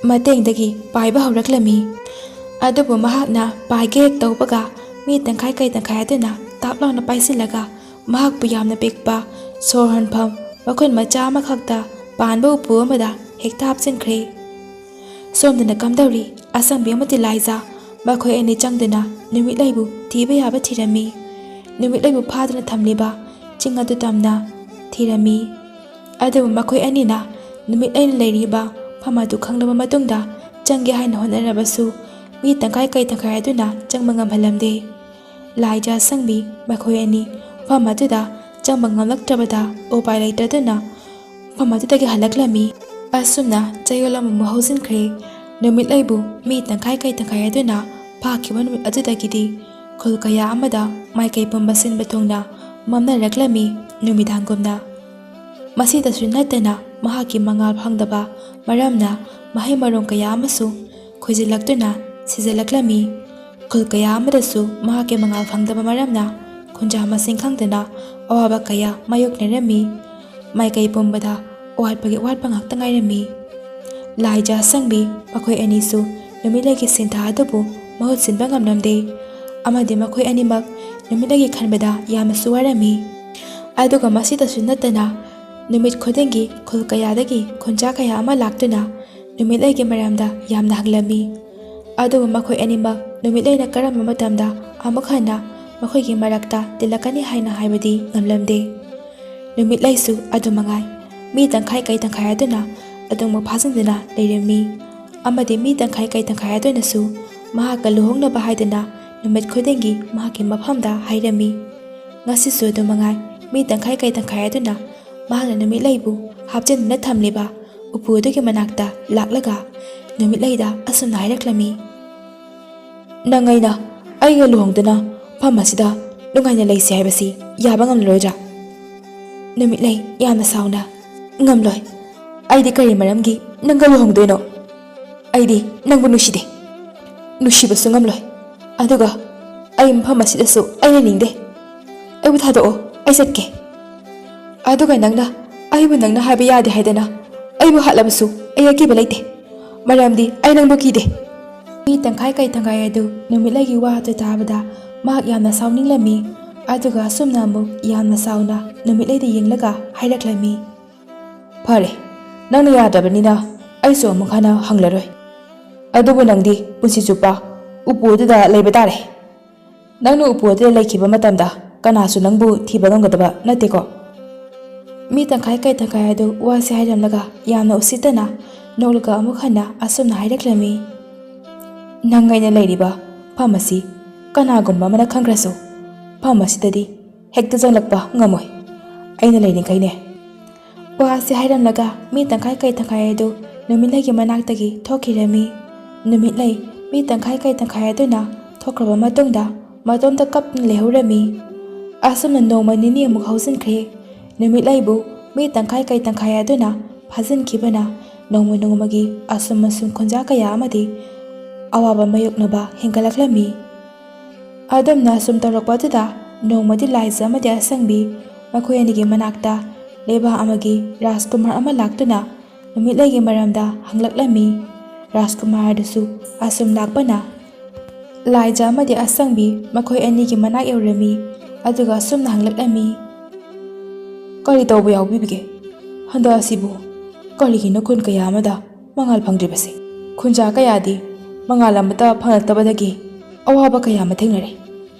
ꯃꯇꯦꯡꯗꯒꯤ ꯄꯥꯏꯕ ꯍꯧꯔꯛꯂꯝꯃꯤ꯫ ꯑꯗꯨꯕꯨ ꯃꯍꯥꯛꯅ ꯄꯥꯏꯒꯦ ꯍꯦꯛ ꯇꯧꯕꯒ ꯃꯤ ꯇꯪꯈꯥꯏ ꯀꯩ ꯇꯪꯈꯥꯏ ꯑꯗꯨꯅ ꯇꯥꯞ ꯂꯥꯎꯅ ꯄꯥꯏꯁꯤꯜꯂꯒ ꯃꯍꯥꯛꯄꯨ ꯌꯥꯝꯅ ꯄꯤꯛꯄ, ꯁꯣꯔ ꯍꯣꯟꯐꯝ ꯃꯈꯨꯟ ꯃꯆꯥ ꯑꯃꯈꯛꯇ ꯄꯥꯟꯕ ꯎꯄꯨ ꯑꯃꯗ ꯍꯦꯛꯇ ꯍꯥꯞꯆꯤꯟꯈ꯭ꯔꯦ꯫ ꯁꯣꯝꯗꯅ ꯀꯝꯗꯧꯔꯤ? ꯑꯁꯪꯕꯤ ꯑꯃꯗꯤ ꯂꯥꯏꯖꯥ ꯃꯈꯣꯏ ꯑꯅꯤ ꯆꯪꯗꯨꯅ ꯅꯨꯃꯤꯠꯂꯩꯕꯨ ꯊꯤꯕ ꯌꯥꯕ ꯊꯤꯔꯝꯃꯤ꯫ ꯅꯨꯃꯤꯠꯂꯩꯕꯨ ꯐꯥꯗꯨꯅ ꯊꯝꯂꯤꯕ ꯆꯤꯡ ꯑꯗꯨ ꯇꯝꯅ ꯊꯤꯔꯝꯃꯤ꯫ ꯑꯗꯨꯕꯨ ꯃꯈꯣꯏ ꯑꯅꯤꯅ ꯅꯨꯃꯤꯠꯂꯩꯅ ꯂꯩꯔꯤꯕ ꯃꯐꯝ ꯑꯗꯨ ꯈꯪꯂꯕ ꯃꯇꯨꯡꯗ ꯆꯪꯒꯦ ꯍꯥꯏꯅ ꯍꯣꯠꯅꯔꯕꯁꯨ ꯃꯤ ꯇꯪꯈꯥꯏ ꯀꯩ ꯇꯪꯈꯥꯏ ꯑꯗꯨꯅ ꯆꯪꯕ ꯉꯝꯍꯜꯂꯝꯗꯦ꯫ ꯂꯥꯏꯖꯥ ꯑꯁꯪꯕꯤ ꯃꯈꯣꯏ ꯑꯅꯤ ꯃꯐꯝ ꯑꯗꯨꯗ ꯆꯪꯕ ꯉꯝꯂꯛꯇ꯭ꯔꯕꯗ ꯎꯄꯥꯏ ꯂꯩꯇꯗꯨꯅ ꯃꯐꯝ ꯑꯗꯨꯗꯒꯤ ꯍꯜꯂꯛꯂꯝꯃꯤ꯫ ꯑꯁꯨꯝꯅ ꯆꯌꯣꯜ ꯑꯃꯃꯨꯛ ꯍꯧꯖꯤꯟꯈ꯭ꯔꯦ꯫ ꯅꯨꯃꯤꯠꯂꯩꯕꯨ ꯃꯤ ꯇꯪꯈꯥꯏ ꯀꯩ ꯇꯪꯈꯥꯏ ꯑꯗꯨꯅ ꯐꯥꯈꯤꯕ ꯅꯨꯃꯤꯠ ꯑꯗꯨꯗꯒꯤꯗꯤ ꯈꯨꯜ ꯀꯌꯥ ꯑꯃꯗ ꯃꯥꯏꯀꯩ ꯄꯨꯝꯕ ꯁꯤꯟꯕ ꯊꯨꯡꯅ ꯃꯝꯅꯔꯛꯂꯝꯃꯤ ꯅꯨꯃꯤꯗꯥꯡꯒꯨꯝꯅ꯫ ꯃꯁꯤꯗꯁꯨ ꯅꯠꯇꯅ ꯃꯍꯥꯛꯀꯤ ꯃꯉꯥꯜ ꯐꯪꯗꯕ ꯃꯔꯝꯅ ꯃꯍꯩ ꯃꯔꯣꯡ ꯀꯌꯥ ꯑꯃꯁꯨ ꯈꯨꯏꯖꯤꯜꯂꯛꯇꯨꯅ ꯁꯤꯖꯤꯜꯂꯛꯂꯝꯃꯤ꯫ ꯈꯨꯜ ꯀꯌꯥ ꯑꯃꯗꯁꯨ ꯃꯍꯥꯛꯀꯤ ꯃꯉꯥꯜ ꯐꯪꯗꯕ ꯃꯔꯝꯅ ꯈꯨꯟꯖꯥ ꯃꯁꯤꯡ ꯈꯪꯗꯅ ꯑꯋꯥꯕ ꯀꯌꯥ ꯃꯥꯌꯣꯛꯅꯔꯝꯃꯤ꯫ ꯃꯥꯏꯀꯩ ꯄꯨꯝꯕꯗ ꯑꯋꯥꯠꯄꯒꯤ ꯑꯋꯥꯠꯄ ꯉꯥꯛꯇ ꯉꯥꯏꯔꯝꯃꯤ꯫ ꯂꯥꯏꯖ ꯑꯁꯪꯕꯤ ꯃꯈꯣꯏ ꯑꯅꯤꯁꯨ ꯅꯨꯃꯤꯠꯂꯩꯒꯤ ꯁꯤꯟꯊꯥ ꯑꯗꯨꯕꯨ ꯃꯍꯨꯠ ꯁꯤꯟꯕ ꯉꯝꯂꯝꯗꯦ, ꯑꯃꯗꯤ ꯃꯈꯣꯏ ꯑꯅꯤꯃꯛ ꯅꯨꯃꯤꯠꯂꯩꯒꯤ ꯈꯟꯕꯗ ꯌꯥꯝꯅꯁꯨ ꯋꯥꯔꯝꯃꯤ꯫ ꯑꯗꯨꯒ ꯃꯁꯤꯗꯁꯨ ꯅꯠꯇꯅ ꯅꯨꯃꯤꯠ ꯈꯨꯗꯤꯡꯒꯤ ꯈꯨꯜ ꯀꯌꯥꯗꯒꯤ ꯈꯨꯟꯖꯥ ꯀꯌꯥ ꯑꯃ ꯂꯥꯛꯇꯨꯅ ꯅꯨꯃꯤꯠꯂꯩꯒꯤ ꯃꯔꯝꯗ ꯌꯥꯝꯅ ꯍꯪꯂꯝꯃꯤ꯫ ꯑꯗꯨꯕꯨ ꯃꯈꯣꯏ ꯑꯅꯤꯃꯛ ꯅꯨꯃꯤꯠꯂꯩꯅ ꯀꯔꯝꯕ ꯃꯇꯝꯗ ꯑꯃꯨꯛ ꯍꯟꯅ ꯃꯈꯣꯏꯒꯤ ꯃꯔꯛꯇ ꯇꯤꯜꯂꯛꯀꯅꯤ ꯍꯥꯏꯅ ꯍꯥꯏꯕꯗꯤ ꯉꯝꯂꯝꯗꯦ꯫ ꯅꯨꯃꯤꯠꯂꯩꯁꯨ ꯑꯗꯨ ꯃꯉꯥꯏ, ꯃꯤ ꯇꯪꯈꯥꯏ ꯀꯩ ꯇꯪꯈꯥꯏ ꯑꯗꯨꯅ ꯑꯗꯨꯃꯛ ꯐꯥꯖꯤꯟꯗꯨꯅ ꯂꯩꯔꯝꯃꯤ꯫ ꯑꯃꯗꯤ ꯃꯤ ꯇꯪꯈꯥꯏ ꯀꯩ ꯇꯪꯈꯥꯏ ꯑꯗꯨꯅꯁꯨ ꯃꯍꯥꯛꯀ ꯂꯨꯍꯣꯡꯅꯕ ꯍꯥꯏꯗꯨꯅ ꯅꯨꯃꯤꯠ ꯈꯨꯗꯤꯡꯒꯤ ꯃꯍꯥꯛꯀꯤ ꯃꯐꯝꯗ ꯍꯥꯏꯔꯝꯃꯤ꯫ ꯉꯁꯤꯁꯨ ꯑꯗꯨ ꯃꯉꯥꯏ, ꯃꯤ ꯇꯪꯈꯥꯏ ꯀꯩ ꯇꯪꯈꯥꯏ ꯑꯗꯨꯅ ꯃꯍꯥꯛꯅ ꯅꯨꯃꯤꯠꯂꯩꯕꯨ ꯍꯥꯞꯆꯤꯟꯗꯨꯅ ꯊꯝꯂꯤꯕ ꯎꯄꯨ ꯑꯗꯨꯒꯤ ꯃꯅꯥꯛꯇ ꯂꯥꯛꯂꯒ ꯅꯨꯃꯤꯠꯂꯩꯗ ꯑꯁꯨꯝꯅ ꯍꯥꯏꯔꯛꯂꯝꯃꯤ꯫ "ꯅꯪ ꯑꯩꯅ ꯑꯩꯒ ꯂꯨꯍꯣꯡꯗꯨꯅ ꯃꯐꯝ ꯑꯁꯤꯗ ꯅꯨꯡꯉꯥꯏꯅ ꯂꯩꯁꯤ ꯍꯥꯏꯕꯁꯤ ꯌꯥꯕ ꯉꯝꯂꯔꯣꯏꯗ꯭ꯔꯥ?" ꯅꯨꯃꯤꯠꯂꯩ ꯌꯥꯝꯅ ꯁꯥꯎꯅ, "ꯉꯝꯂꯣꯏ꯫ ꯑꯩꯗꯤ ꯀꯔꯤ ꯃꯔꯝꯒꯤ ꯅꯪꯒ ꯂꯨꯍꯣꯡꯗꯣꯏꯅꯣ? ꯑꯩꯗꯤ ꯅꯪꯕꯨ ꯅꯨꯡꯁꯤꯗꯦ꯫ ꯅꯨꯡꯁꯤꯕꯁꯨ ꯉꯝꯂꯣꯏ꯫ ꯑꯗꯨꯒ ꯑꯩ ꯃꯐꯝ ꯑꯁꯤꯗꯁꯨ ꯑꯩ ꯂꯩꯅꯤꯡꯗꯦ꯫ ꯑꯩꯕꯨ ꯊꯥꯗꯣꯛꯑꯣ, ꯑꯩ ꯆꯠꯀꯦ꯫ ꯑꯗꯨꯒ ꯅꯪꯅ ꯑꯩꯕꯨ ꯅꯪꯅ ꯍꯥꯏꯕ ꯌꯥꯗꯦ ꯍꯥꯏꯗꯅ ꯑꯩꯕꯨ ꯍꯥꯠꯂꯕꯁꯨ ꯑꯩ ꯑꯀꯤꯕ ꯂꯩꯇꯦ, ꯃꯔꯝꯗꯤ ꯑꯩ ꯅꯪꯕꯨ ꯀꯤꯗꯦ꯫" ꯃꯤ ꯇꯪꯈꯥꯏ ꯀꯩ ꯇꯪꯈꯥꯏ ꯑꯗꯨ ꯅꯨꯃꯤꯠꯂꯩꯒꯤ ꯋꯥ ꯑꯗꯨ ꯇꯥꯕꯗ ꯃꯍꯥꯛ ꯌꯥꯝꯅ ꯁꯥꯎꯅꯤꯡꯂꯝꯃꯤ꯫ ꯑꯗꯨꯒ ꯑꯁꯨꯝꯅ ꯑꯃꯨꯛ ꯌꯥꯝꯅ ꯁꯥꯎꯅ ꯅꯨꯃꯤꯠꯂꯩꯗ ꯌꯦꯡꯂꯒ ꯍꯥꯏꯔꯛꯂꯝꯃꯤ꯫ "ꯐꯔꯦ, ꯅꯪꯅ ꯌꯥꯗ꯭ꯔꯕꯅꯤꯅ ꯑꯩꯁꯨ ꯑꯃꯨꯛ ꯍꯟꯅ ꯍꯪꯂꯔꯣꯏ꯫ ꯑꯗꯨꯕꯨ ꯅꯪꯗꯤ ꯄꯨꯟꯁꯤ ꯆꯨꯞꯄ ꯎꯄꯨ ꯑꯗꯨꯗ ꯂꯩꯕ ꯇꯥꯔꯦ꯫ ꯅꯪꯅ ꯎꯄꯨ ꯑꯗꯨꯗ ꯂꯩꯈꯤꯕ ꯃꯇꯝꯗ ꯀꯅꯥꯁꯨ ꯅꯪꯕꯨ ꯊꯤꯕ ꯉꯝꯒꯗꯕ ꯅꯠꯇꯦꯀꯣ꯫" ꯃꯤ ꯇꯪꯈꯥꯏ ꯀꯩ ꯇꯪꯈꯥꯏ ꯑꯗꯨ ꯋꯥꯁꯤ ꯍꯥꯏꯔꯝꯂꯒ ꯌꯥꯝꯅ ꯎꯁꯤꯠꯇꯅ ꯅꯣꯛꯂꯒ ꯑꯃꯨꯛ ꯍꯟꯅ ꯑꯁꯨꯝꯅ ꯍꯥꯏꯔꯛꯂꯝꯃꯤ꯫ "ꯅꯪ ꯑꯩꯅ ꯂꯩꯔꯤꯕ ꯃꯐꯝ ꯑꯁꯤ ꯀꯅꯥꯒꯨꯝꯕ ꯑꯃꯅ ꯈꯪꯈ꯭ꯔꯁꯨ, ꯃꯐꯝ ꯑꯁꯤꯗꯗꯤ ꯍꯦꯛꯇ ꯆꯪꯂꯛꯄ ꯉꯝꯃꯣꯏ꯫ ꯑꯩꯅ ꯂꯩꯔꯤꯈꯩꯅꯦ꯫" ꯋꯥꯁꯤ ꯍꯥꯏꯔꯝꯂꯒ ꯃꯤ ꯇꯪꯈꯥꯏ ꯀꯩ ꯇꯪꯈꯥꯏ ꯑꯗꯨ ꯅꯨꯃꯤꯠꯂꯩꯒꯤ ꯃꯅꯥꯛꯇꯒꯤ ꯊꯣꯛꯈꯤꯔꯝꯃꯤ꯫ ꯅꯨꯃꯤꯠꯂꯩ ꯃꯤ ꯇꯪꯈꯥꯏ ꯀꯩ ꯇꯪꯈꯥꯏ ꯑꯗꯨꯅ ꯊꯣꯛꯈ꯭ꯔꯕ ꯃꯇꯨꯡꯗ ꯃꯇꯣꯝꯇ ꯀꯞꯇꯨꯅ ꯂꯩꯍꯧꯔꯝꯃꯤ꯫ ꯑꯁꯨꯝꯅ ꯅꯣꯡꯃ ꯅꯤꯅꯤ ꯑꯃꯨꯛ ꯍꯧꯖꯤꯟꯈ꯭ꯔꯦ꯫ ꯅꯨꯃꯤꯠꯂꯩꯕꯨ ꯃꯤ ꯇꯪꯈꯥꯏ ꯀꯩ ꯇꯪꯈꯥꯏ ꯑꯗꯨꯅ ꯐꯥꯖꯤꯟꯈꯤꯕꯅ ꯅꯣꯡꯃ ꯅꯣꯡꯃꯒꯤ ꯑꯁꯨꯝ ꯑꯁꯨꯝ ꯈꯨꯟꯖꯥ ꯀꯌꯥ ꯑꯃꯗꯤ ꯑꯋꯥꯕ ꯃꯥꯌꯣꯛꯅꯕ ꯍꯦꯟꯒꯠꯂꯛꯂꯝꯃꯤ꯫ ꯑꯗꯨꯝꯅ ꯑꯁꯨꯝ ꯇꯧꯔꯛꯄ ꯑꯗꯨꯗ ꯅꯣꯡꯃꯗꯤ ꯂꯥꯏꯖ ꯑꯃꯗꯤ ꯑꯁꯪꯕꯤ ꯃꯈꯣꯏ ꯑꯅꯤꯒꯤ ꯃꯅꯥꯛꯇ ꯂꯩꯕꯥꯛ ꯑꯃꯒꯤ ꯔꯥꯖꯀꯨꯃꯥꯔ ꯑꯃ ꯂꯥꯛꯇꯨꯅ ꯅꯨꯃꯤꯠꯂꯩꯒꯤ ꯃꯔꯝꯗ ꯍꯪꯂꯛꯂꯝꯃꯤ꯫ ꯔꯥꯖꯀꯨꯃꯥꯔ ꯑꯗꯨꯁꯨ ꯑꯁꯨꯝ ꯂꯥꯛꯄꯅ ꯂꯥꯏꯖ ꯑꯃꯗꯤ ꯑꯁꯪꯕꯤ ꯃꯈꯣꯏ ꯑꯅꯤꯒꯤ ꯃꯅꯥꯛ ꯌꯧꯔꯝꯃꯤ꯫ ꯑꯗꯨꯒ ꯑꯁꯨꯝꯅ ꯍꯪꯂꯛꯂꯝꯃꯤ, "ꯀꯔꯤ ꯇꯧꯕ ꯌꯥꯎꯕꯤꯕꯒꯦ? ꯍꯟꯗꯛ ꯑꯁꯤꯕꯨ ꯀꯔꯤꯒꯤꯅꯣ ꯈꯨꯟ ꯀꯌꯥ ꯑꯃꯗ ꯃꯉꯥꯜ ꯐꯪꯗ꯭ꯔꯤꯕꯁꯦ? ꯈꯨꯟꯖꯥ ꯀꯌꯥꯗꯤ ꯃꯉꯥꯜ ꯑꯃꯠꯇ ꯐꯪꯂꯛꯇꯕꯗꯒꯤ ꯑꯋꯥꯕ ꯀꯌꯥ ꯑꯃ ꯊꯦꯡꯅꯔꯦ꯫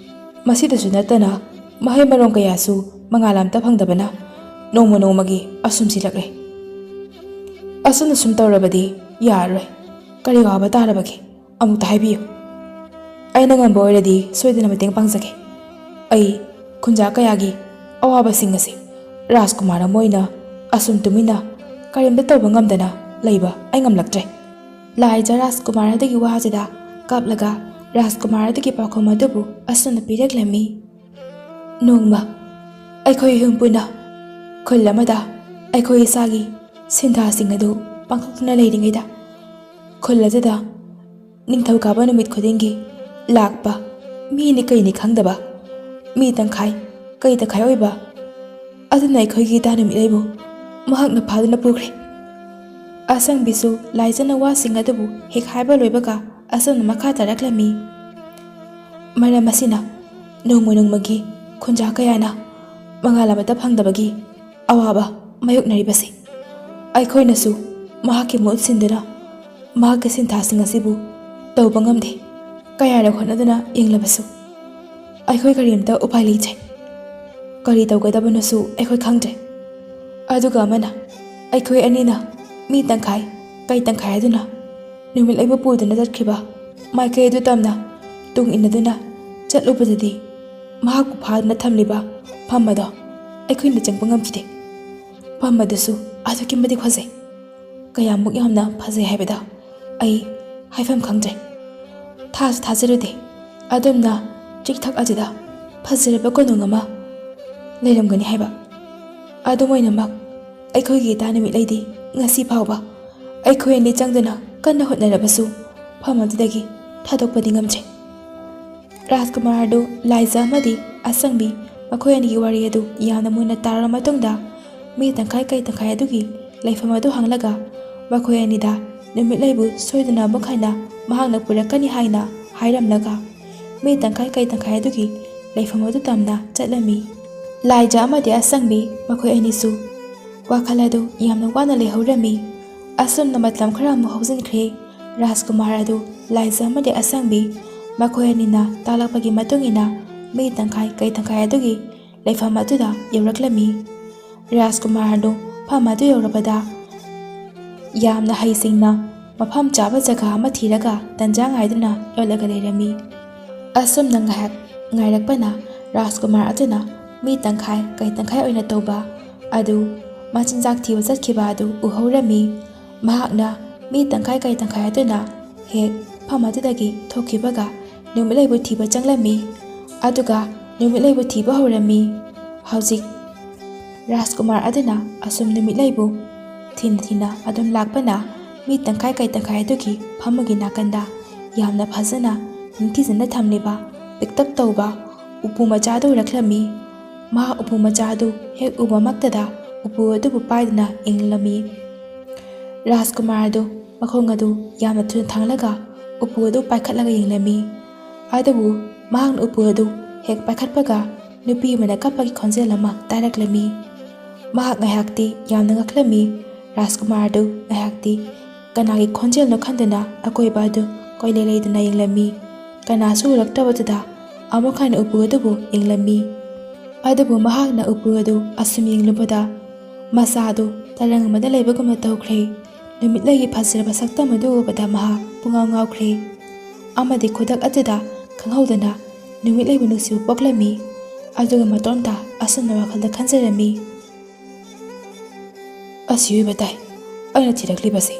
ꯃꯁꯤꯗꯁꯨ ꯅꯠꯇꯅ ꯃꯍꯩ ꯃꯔꯣꯡ ꯀꯌꯥꯁꯨ ꯃꯉꯥꯜ ꯑꯃꯠꯇ ꯐꯪꯗꯕꯅ ꯅꯣꯡꯃ ꯅꯣꯡꯃꯒꯤ ꯑꯁꯨꯝ ꯁꯤꯔꯛꯂꯦ꯫ ꯑꯁꯨꯝꯅ ꯁꯨꯝ ꯇꯧꯔꯕꯗꯤ ꯌꯥꯔꯔꯣꯏ꯫ ꯀꯔꯤ ꯋꯥꯕ ꯇꯥꯔꯕꯒꯦ? ꯑꯃꯨꯛꯇ ꯍꯥꯏꯕꯤꯌꯨ꯫ ꯑꯩꯅ ꯉꯝꯕ ꯑꯣꯏꯔꯗꯤ ꯁꯣꯏꯗꯅ ꯃꯇꯦꯡ ꯄꯥꯡꯖꯒꯦ꯫ ꯑꯩ ꯈꯨꯟꯖꯥ ꯀꯌꯥꯒꯤ ꯑꯋꯥꯕꯁꯤꯡ ꯑꯁꯤ ꯔꯥꯖꯀꯨꯃꯥꯔ ꯑꯃ ꯑꯣꯏꯅ ꯑꯁꯨꯝ ꯇꯨꯃꯤꯟꯅ ꯀꯔꯤꯝꯇ ꯇꯧꯕ ꯉꯝꯗꯅ ꯂꯩꯕ ꯑꯩ ꯉꯝꯂꯛꯇ꯭ꯔꯦ꯫" ꯂꯥꯏꯖ ꯔꯥꯖꯀꯨꯃꯥꯔ ꯑꯗꯨꯒꯤ ꯋꯥꯁꯤꯗ ꯀꯞꯂꯒ ꯔꯥꯖꯀꯨꯃꯥꯔ ꯑꯗꯨꯒꯤ ꯄꯥꯎꯈꯨꯝ ꯑꯗꯨꯕꯨ ꯑꯁꯨꯝꯅ ꯄꯤꯔꯛꯂꯝꯃꯤ, "ꯅꯣꯡꯃ ꯑꯩꯈꯣꯏ ꯑꯍꯨꯝ ꯄꯨꯟꯅ ꯈꯨꯜ ꯑꯃꯗ ꯑꯩꯈꯣꯏ ꯏꯁꯥꯒꯤ ꯁꯤꯟꯊꯥꯁꯤꯡ ꯑꯗꯨ ꯄꯥꯡꯊꯣꯛꯇꯨꯅ ꯂꯩꯔꯤꯉꯩꯗ, ꯈꯨꯜ ꯑꯗꯨꯗ ꯅꯤꯡꯊꯧꯀꯥꯕ ꯅꯨꯃꯤꯠ ꯈꯨꯗꯤꯡꯒꯤ ꯂꯥꯛꯄ ꯃꯤꯅꯤ ꯀꯩꯅꯤ ꯈꯪꯗꯕ, ꯃꯤ ꯇꯪꯈꯥꯏ ꯀꯩ ꯇꯪꯈꯥꯏ ꯑꯣꯏꯕ ꯑꯗꯨꯅ ꯑꯩꯈꯣꯏꯒꯤ ꯏꯇꯥ ꯅꯨꯃꯤꯠꯂꯩꯕꯨ ꯃꯍꯥꯛꯅ ꯐꯥꯗꯨꯅ ꯄꯨꯈ꯭ꯔꯦ꯫" ꯑꯁꯪꯕꯤꯁꯨ ꯂꯥꯏꯖꯅ ꯋꯥꯁꯤꯡ ꯑꯗꯨꯕꯨ ꯍꯦꯛ ꯍꯥꯏꯕ ꯂꯣꯏꯕꯒ ꯑꯁꯨꯝꯅ ꯃꯈꯥ ꯇꯥꯔꯛꯂꯝꯃꯤ, "ꯃꯔꯝ ꯑꯁꯤꯅ ꯅꯣꯡꯃ ꯅꯣꯡꯃꯒꯤ ꯈꯨꯟꯖꯥ ꯀꯌꯥꯅ ꯃꯉꯥꯜ ꯑꯃꯠꯇ ꯐꯪꯗꯕꯒꯤ ꯑꯋꯥꯕ ꯃꯥꯌꯣꯛꯅꯔꯤꯕꯁꯤ꯫ ꯑꯩꯈꯣꯏꯅꯁꯨ ꯃꯍꯥꯛꯀꯤ ꯃꯍꯨꯠ ꯁꯤꯟꯗꯨꯅ ꯃꯍꯥꯛꯀꯤ ꯁꯤꯟꯊꯥꯁꯤꯡ ꯑꯁꯤꯕꯨ ꯇꯧꯕ ꯉꯝꯗꯦ꯫ ꯀꯌꯥꯔꯛ ꯍꯣꯠꯅꯗꯨꯅ ꯌꯦꯡꯂꯕꯁꯨ ꯑꯩꯈꯣꯏ ꯀꯔꯤꯝꯇ ꯎꯄꯥꯏ ꯂꯩꯇ꯭ꯔꯦ꯫ ꯀꯔꯤ ꯇꯧꯒꯗꯕꯅꯣꯁꯨ ꯑꯩꯈꯣꯏ ꯈꯪꯗ꯭ꯔꯦ꯫ ꯑꯗꯨꯒ ꯑꯃꯅ, ꯑꯩꯈꯣꯏ ꯑꯅꯤꯅ ꯃꯤ ꯇꯪꯈꯥꯏ ꯀꯩ ꯇꯪꯈꯥꯏ ꯍꯥꯏꯗꯨꯅ ꯅꯨꯃꯤꯠꯂꯩꯕꯨ ꯄꯨꯗꯨꯅ ꯆꯠꯈꯤꯕ ꯃꯥꯏꯀꯩ ꯑꯗꯨ ꯇꯝꯅ ꯇꯨꯡ ꯏꯟꯅꯗꯨꯅ ꯆꯠꯂꯨꯕꯗꯗꯤ ꯃꯍꯥꯛꯄꯨ ꯐꯥꯗꯨꯅ ꯊꯝꯂꯤꯕ ꯐꯝ ꯑꯗꯣ ꯑꯩꯈꯣꯏꯅ ꯆꯪꯕ ꯉꯝꯈꯤꯗꯦ꯫ ꯐꯝ ꯑꯗꯨꯁꯨ ꯑꯗꯨꯛꯀꯤ ꯃꯇꯤꯛ ꯐꯖꯩ꯫ ꯀꯌꯥꯃꯨꯛ ꯌꯥꯝꯅ ꯐꯖꯩ ꯍꯥꯏꯕꯗ ꯑꯩ ꯍꯥꯏꯐꯝ ꯈꯪꯗ꯭ꯔꯦ꯫ ꯊꯥꯁꯨ ꯊꯥꯖꯔꯨꯗꯦ ꯑꯗꯣꯝꯅ ꯆꯤꯛꯊꯛ ꯑꯗꯨꯗ ꯐꯖꯔꯕ ꯀꯣꯅꯨꯡ ꯑꯃ ꯂꯩꯔꯝꯒꯅꯤ ꯍꯥꯏꯕ꯫ ꯑꯗꯨꯝ ꯑꯣꯏꯅꯃꯛ ꯑꯩꯈꯣꯏꯒꯤ ꯏꯇꯥ ꯅꯨꯃꯤꯠꯂꯩꯗꯤ ꯉꯁꯤ ꯐꯥꯎꯕ ꯑꯩꯈꯣꯏ ꯑꯅꯤ ꯆꯪꯗꯨꯅ ꯀꯟꯅ ꯍꯣꯠꯅꯔꯕꯁꯨ ꯃꯐꯝ ꯑꯗꯨꯗꯒꯤ ꯊꯥꯗꯣꯛꯄꯗꯤ ꯉꯝꯗ꯭ꯔꯦ꯫ ꯔꯥꯖꯀꯨꯃꯥꯔ ꯑꯗꯨ ꯂꯥꯏꯖ ꯑꯃꯗꯤ ꯑꯁꯪꯕꯤ ꯃꯈꯣꯏ ꯑꯅꯤꯒꯤ ꯋꯥꯔꯤ ꯑꯗꯨ ꯌꯥꯝꯅ ꯃꯨꯟꯅ ꯇꯥꯔꯕ ꯃꯇꯨꯡꯗ, ꯃꯤ ꯇꯪꯈꯥꯏ ꯀꯩ ꯇꯪꯈꯥꯏ ꯑꯗꯨꯒꯤ ꯂꯩꯐꯝ ꯑꯗꯨ ꯍꯪꯂꯒ, ꯃꯈꯣꯏ ꯑꯅꯤꯗ ꯅꯨꯃꯤꯠꯂꯩꯕꯨ ꯁꯣꯏꯗꯅ ꯑꯃꯨꯛ ꯍꯟꯅ ꯃꯍꯥꯛꯅ ꯄꯨꯔꯛꯀꯅꯤ ꯍꯥꯏꯅ ꯍꯥꯏꯔꯝꯂꯒ, ꯃꯤ ꯇꯪꯈꯥꯏ ꯀꯩ ꯇꯪꯈꯥꯏ ꯑꯗꯨꯒꯤ ꯂꯩꯐꯝ ꯑꯗꯨ ꯇꯝꯅ ꯆꯠꯂꯝꯃꯤ꯫ ꯂꯥꯏꯖ ꯑꯃꯗꯤ ꯑꯁꯪꯕꯤ ꯃꯈꯣꯏ ꯑꯅꯤꯁꯨ ꯋꯥꯈꯜ ꯑꯗꯨ ꯌꯥꯝꯅ ꯋꯥꯅ ꯂꯩꯍꯧꯔꯝꯃꯤ꯫ ꯑꯁꯨꯝꯅ ꯃꯇꯝ ꯈꯔ ꯑꯃꯨꯛ ꯍꯧꯖꯤꯟꯈ꯭ꯔꯦ꯫ ꯔꯥꯖꯀꯨꯃꯥꯔ ꯑꯗꯨ ꯂꯥꯏꯖ ꯑꯃꯗꯤ ꯑꯁꯪꯕꯤ ꯃꯈꯣꯏ ꯑꯅꯤꯅ ꯇꯥꯛꯂꯛꯄꯒꯤ ꯃꯇꯨꯡ ꯏꯟꯅ ꯃꯤ ꯇꯪꯈꯥꯏ ꯀꯩ ꯇꯪꯈꯥꯏ ꯑꯗꯨꯒꯤ ꯂꯩꯐꯝ ꯑꯗꯨꯗ ꯌꯧꯔꯛꯂꯝꯃꯤ꯫ ꯔꯥꯖꯀꯨꯃꯥꯔ ꯑꯗꯨ ꯃꯐꯝ ꯑꯗꯨ ꯌꯧꯔꯕꯗ ꯌꯥꯝꯅ ꯍꯩꯁꯤꯡꯅ ꯃꯐꯝ ꯆꯥꯕ ꯖꯒꯥ ꯑꯃ ꯊꯤꯔꯒ ꯇꯟꯖꯥ ꯉꯥꯏꯗꯨꯅ ꯂꯣꯠꯂꯒ ꯂꯩꯔꯝꯃꯤ꯫ ꯑꯁꯨꯝꯅ ꯉꯥꯏꯍꯥꯛ ꯉꯥꯏꯔꯛꯄꯅ ꯔꯥꯖꯀꯨꯃꯥꯔ ꯑꯗꯨꯅ ꯃꯤ ꯇꯪꯈꯥꯏ ꯀꯩ ꯇꯪꯈꯥꯏ ꯑꯣꯏꯅ ꯇꯧꯕ ꯑꯗꯨ ꯃꯆꯤꯟꯖꯥꯛ ꯊꯤꯕ ꯆꯠꯈꯤꯕ ꯑꯗꯨ ꯎꯍꯧꯔꯝꯃꯤ꯫ ꯃꯍꯥꯛꯅ ꯃꯤ ꯇꯪꯈꯥꯏ ꯀꯩ ꯇꯪꯈꯥꯏ ꯑꯗꯨꯅ ꯍꯦꯛ ꯃꯐꯝ ꯑꯗꯨꯗꯒꯤ ꯊꯣꯛꯈꯤꯕꯒ ꯅꯨꯃꯤꯠꯂꯩꯕꯨ ꯊꯤꯕ ꯆꯪꯂꯝꯃꯤ꯫ ꯑꯗꯨꯒ ꯅꯨꯃꯤꯠꯂꯩꯕꯨ ꯊꯤꯕ ꯍꯧꯔꯝꯃꯤ꯫ ꯍꯧꯖꯤꯛ ꯔꯥꯖꯀꯨꯃꯥꯔ ꯑꯗꯨꯅ ꯑꯁꯨꯝ ꯅꯨꯃꯤꯠꯂꯩꯕꯨ ꯊꯤꯅ ꯊꯤꯅ ꯑꯗꯨꯝ ꯂꯥꯛꯄꯅ ꯃꯤ ꯇꯪꯈꯥꯏ ꯀꯩ ꯇꯪꯈꯥꯏ ꯑꯗꯨꯒꯤ ꯐꯝꯃꯒꯤ ꯅꯥꯀꯟꯗ ꯌꯥꯝꯅ ꯐꯖꯅ ꯅꯤꯡꯊꯤꯖꯅ ꯊꯝꯂꯤꯕ ꯄꯤꯛꯇꯛ ꯇꯧꯕ ꯎꯄꯨ ꯃꯆꯥ ꯑꯗꯨ ꯎꯔꯛꯂꯝꯃꯤ꯫ ꯃꯍꯥꯛ ꯎꯄꯨ ꯃꯆꯥ ꯑꯗꯨ ꯍꯦꯛ ꯎꯕꯃꯛꯇꯗ ꯎꯄꯨ ꯑꯗꯨꯕꯨ ꯄꯥꯏꯗꯨꯅ ꯌꯦꯡꯂꯝꯃꯤ꯫ ꯔꯥꯖꯀꯨꯃꯥꯔ ꯑꯗꯨ ꯃꯈꯣꯡ ꯑꯗꯨ ꯌꯥꯝꯅ ꯊꯨꯅ ꯊꯥꯡꯂꯒ ꯎꯄꯨ ꯑꯗꯨ ꯄꯥꯏꯈꯠꯂꯒ ꯌꯦꯡꯂꯝꯃꯤ꯫ ꯑꯗꯨꯕꯨ ꯃꯍꯥꯛꯅ ꯎꯄꯨ ꯑꯗꯨ ꯍꯦꯛ ꯄꯥꯏꯈꯠꯄꯒ ꯅꯨꯄꯤ ꯑꯃꯅ ꯀꯞꯄꯒꯤ ꯈꯣꯟꯖꯦꯜ ꯑꯃ ꯇꯥꯔꯛꯂꯝꯃꯤ꯫ ꯃꯍꯥꯛ ꯉꯥꯏꯍꯥꯛꯇꯤ ꯌꯥꯝꯅ ꯉꯛꯂꯝꯃꯤ꯫ ꯔꯥꯖꯀꯨꯃꯥꯔ ꯑꯗꯨ ꯉꯥꯏꯍꯥꯛꯇꯤ ꯀꯅꯥꯒꯤ ꯈꯣꯟꯖꯦꯜꯅꯣ ꯈꯟꯗꯨꯅ ꯑꯀꯣꯏꯕ ꯑꯗꯨ ꯀꯣꯏꯂꯩ ꯂꯩꯗꯨꯅ ꯌꯦꯡꯂꯝꯃꯤ꯫ ꯀꯅꯥꯁꯨ ꯎꯔꯛꯇꯕꯗꯨꯗ ꯑꯃꯨꯛ ꯍꯟꯅ ꯎꯄꯨ ꯑꯗꯨꯕꯨ ꯌꯦꯡꯂꯝꯃꯤ꯫ ꯑꯗꯨꯕꯨ ꯃꯍꯥꯛꯅ ꯎꯄꯨ ꯑꯗꯨ ꯑꯁꯨꯝ ꯌꯦꯡꯂꯨꯕꯗ ꯃꯁꯥ ꯑꯗꯨ ꯇꯔꯪ ꯑꯃꯗ ꯂꯩꯕꯒꯨꯝꯅ ꯇꯧꯈ꯭ꯔꯦ꯫ ꯅꯨꯃꯤꯠꯂꯩꯒꯤ ꯐꯖꯔꯕ ꯁꯛꯇꯝ ꯑꯗꯨ ꯎꯕꯗ ꯃꯍꯥꯛ ꯄꯨꯡꯉꯥꯎ ꯉꯥꯎꯈ꯭ꯔꯦ꯫ ꯑꯃꯗꯤ ꯈꯨꯗꯛ ꯑꯗꯨꯗ ꯈꯪꯍꯧꯗꯅ ꯅꯨꯃꯤꯠꯂꯩꯕꯨ ꯅꯨꯡꯁꯤꯕ ꯄꯣꯛꯂꯝꯃꯤ꯫ ꯑꯗꯨꯒ ꯃꯇꯣꯝꯇ ꯑꯁꯨꯝꯅ ꯋꯥꯈꯜꯗ ꯈꯟꯖꯔꯝꯃꯤ, "ꯑꯁꯤ ꯑꯣꯏꯕ ꯇꯥꯏ ꯑꯩꯅ ꯊꯤꯔꯛꯂꯤꯕꯁꯦ꯫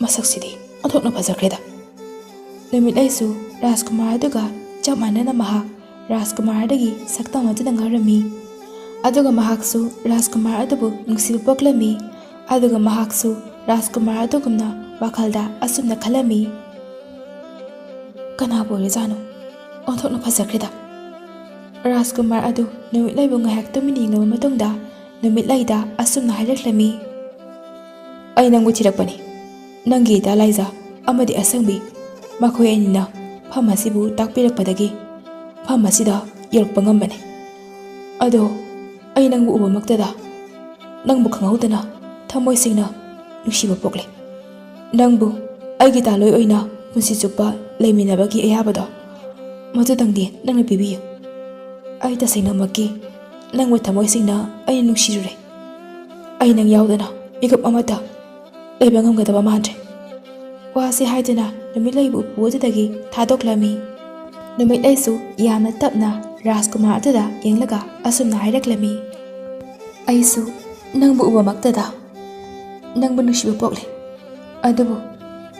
ꯃꯁꯛꯁꯤꯗꯤ ꯑꯣꯟꯊꯣꯛꯅ ꯐꯖꯈ꯭ꯔꯦꯗ꯫" ꯅꯨꯃꯤꯠꯂꯩꯁꯨ ꯔꯥꯖꯀꯨꯃꯥꯔ ꯑꯗꯨꯒ ꯆꯞ ꯃꯥꯟꯅꯅ ꯃꯍꯥꯛ ꯔꯥꯖꯀꯨꯃꯥꯔ ꯑꯗꯨꯒꯤ ꯁꯛꯇꯝ ꯑꯗꯨꯗ ꯉꯥꯎꯔꯝꯃꯤ꯫ ꯑꯗꯨꯒ ꯃꯍꯥꯛꯁꯨ ꯔꯥꯖꯀꯨꯃꯥꯔ ꯑꯗꯨꯕꯨ ꯅꯨꯡꯁꯤꯕ ꯄꯣꯛꯂꯝꯃꯤ꯫ ꯑꯗꯨꯒ ꯃꯍꯥꯛꯁꯨ ꯔꯥꯖꯀꯨꯃꯥꯔ ꯑꯗꯨꯒꯨꯝꯅ ꯋꯥꯈꯜꯗ ꯑꯁꯨꯝꯅ ꯈꯜꯂꯝꯃꯤ, "ꯀꯅꯥꯕꯨ ꯑꯣꯏꯔꯖꯥꯠꯅꯣ? ꯑꯣꯟꯊꯣꯛꯅ ꯐꯖꯈ꯭ꯔꯦꯗ!" ꯔꯥꯖꯀꯨꯃꯥꯔ ꯑꯗꯨ ꯅꯨꯃꯤꯠꯂꯩꯕꯨ ꯉꯥꯏꯍꯥꯛ ꯇꯨꯃꯤꯟꯅ ꯌꯦꯡꯂꯕ ꯃꯇꯨꯡꯗ ꯅꯨꯃꯤꯠꯂꯩꯗ ꯑꯁꯨꯝꯅ ꯍꯥꯏꯔꯛꯂꯝꯃꯤ, "ꯑꯩ ꯅꯪꯕꯨ ꯊꯤꯔꯛꯄꯅꯤ꯫ ꯅꯪꯒꯤ ꯏꯇꯥ ꯂꯥꯏꯖꯥ ꯑꯃꯗꯤ ꯑꯁꯪꯕꯤ ꯃꯈꯣꯏ ꯑꯅꯤꯅ ꯃꯐꯝ ꯑꯁꯤꯕꯨ ꯇꯥꯛꯄꯤꯔꯛꯄꯗꯒꯤ ꯃꯐꯝ ꯑꯁꯤꯗ ꯌꯧꯔꯛꯄ ꯉꯝꯕꯅꯤ꯫ ꯑꯗꯣ ꯑꯩ ꯅꯪꯕꯨ ꯎꯕꯃꯛꯇꯗ ꯅꯪꯕꯨ ꯈꯪꯍꯧꯗꯅ ꯊꯃꯣꯏ ꯁꯦꯡꯅ ꯅꯨꯡꯁꯤꯕ ꯄꯣꯛꯂꯦ꯫ ꯅꯪꯕꯨ ꯑꯩꯒꯤ ꯇꯥꯂꯣꯏ ꯑꯣꯏꯅ ꯄꯨꯟꯁꯤ ꯆꯨꯞꯄ ꯂꯩꯃꯤꯟꯅꯕꯒꯤ ꯑꯌꯥꯕꯗꯣ ꯃꯗꯨꯗꯪꯗꯤ ꯅꯪꯅ ꯄꯤꯕꯤꯌꯨ꯫ ꯑꯩ ꯇꯁꯦꯡꯅꯃꯛꯀꯤ ꯅꯪꯕꯨ ꯊꯃꯣꯏ ꯁꯦꯡꯅ ꯑꯩꯅ ꯅꯨꯡꯁꯤꯔꯨꯔꯦ꯫ ꯑꯩ ꯅꯪ ꯌꯥꯎꯗꯅ ꯃꯤꯀꯨꯞ ꯑꯃꯠꯇ ꯂꯩꯕ ꯉꯝꯒꯗꯕ ꯃꯥꯟꯗ꯭ꯔꯦ꯫" ꯋꯥꯁꯤ ꯍꯥꯏꯗꯨꯅ ꯅꯨꯃꯤꯠꯂꯩꯕꯨ ꯎꯄꯨ ꯑꯗꯨꯗꯒꯤ ꯊꯥꯗꯣꯛꯂꯝꯃꯤ꯫ ꯅꯨꯃꯤꯠꯂꯩꯁꯨ ꯌꯥꯝꯅ ꯇꯞꯅ ꯔꯥꯖꯀꯨꯃꯥꯔ ꯑꯗꯨꯗ ꯌꯦꯡꯂꯒ ꯑꯁꯨꯝꯅ ꯍꯥꯏꯔꯛꯂꯝꯃꯤ, "ꯑꯩꯁꯨ ꯅꯪꯕꯨ ꯎꯕꯃꯛꯇꯗ ꯅꯪꯕꯨ ꯅꯨꯡꯁꯤꯕ ꯄꯣꯛꯂꯦ꯫ ꯑꯗꯨꯕꯨ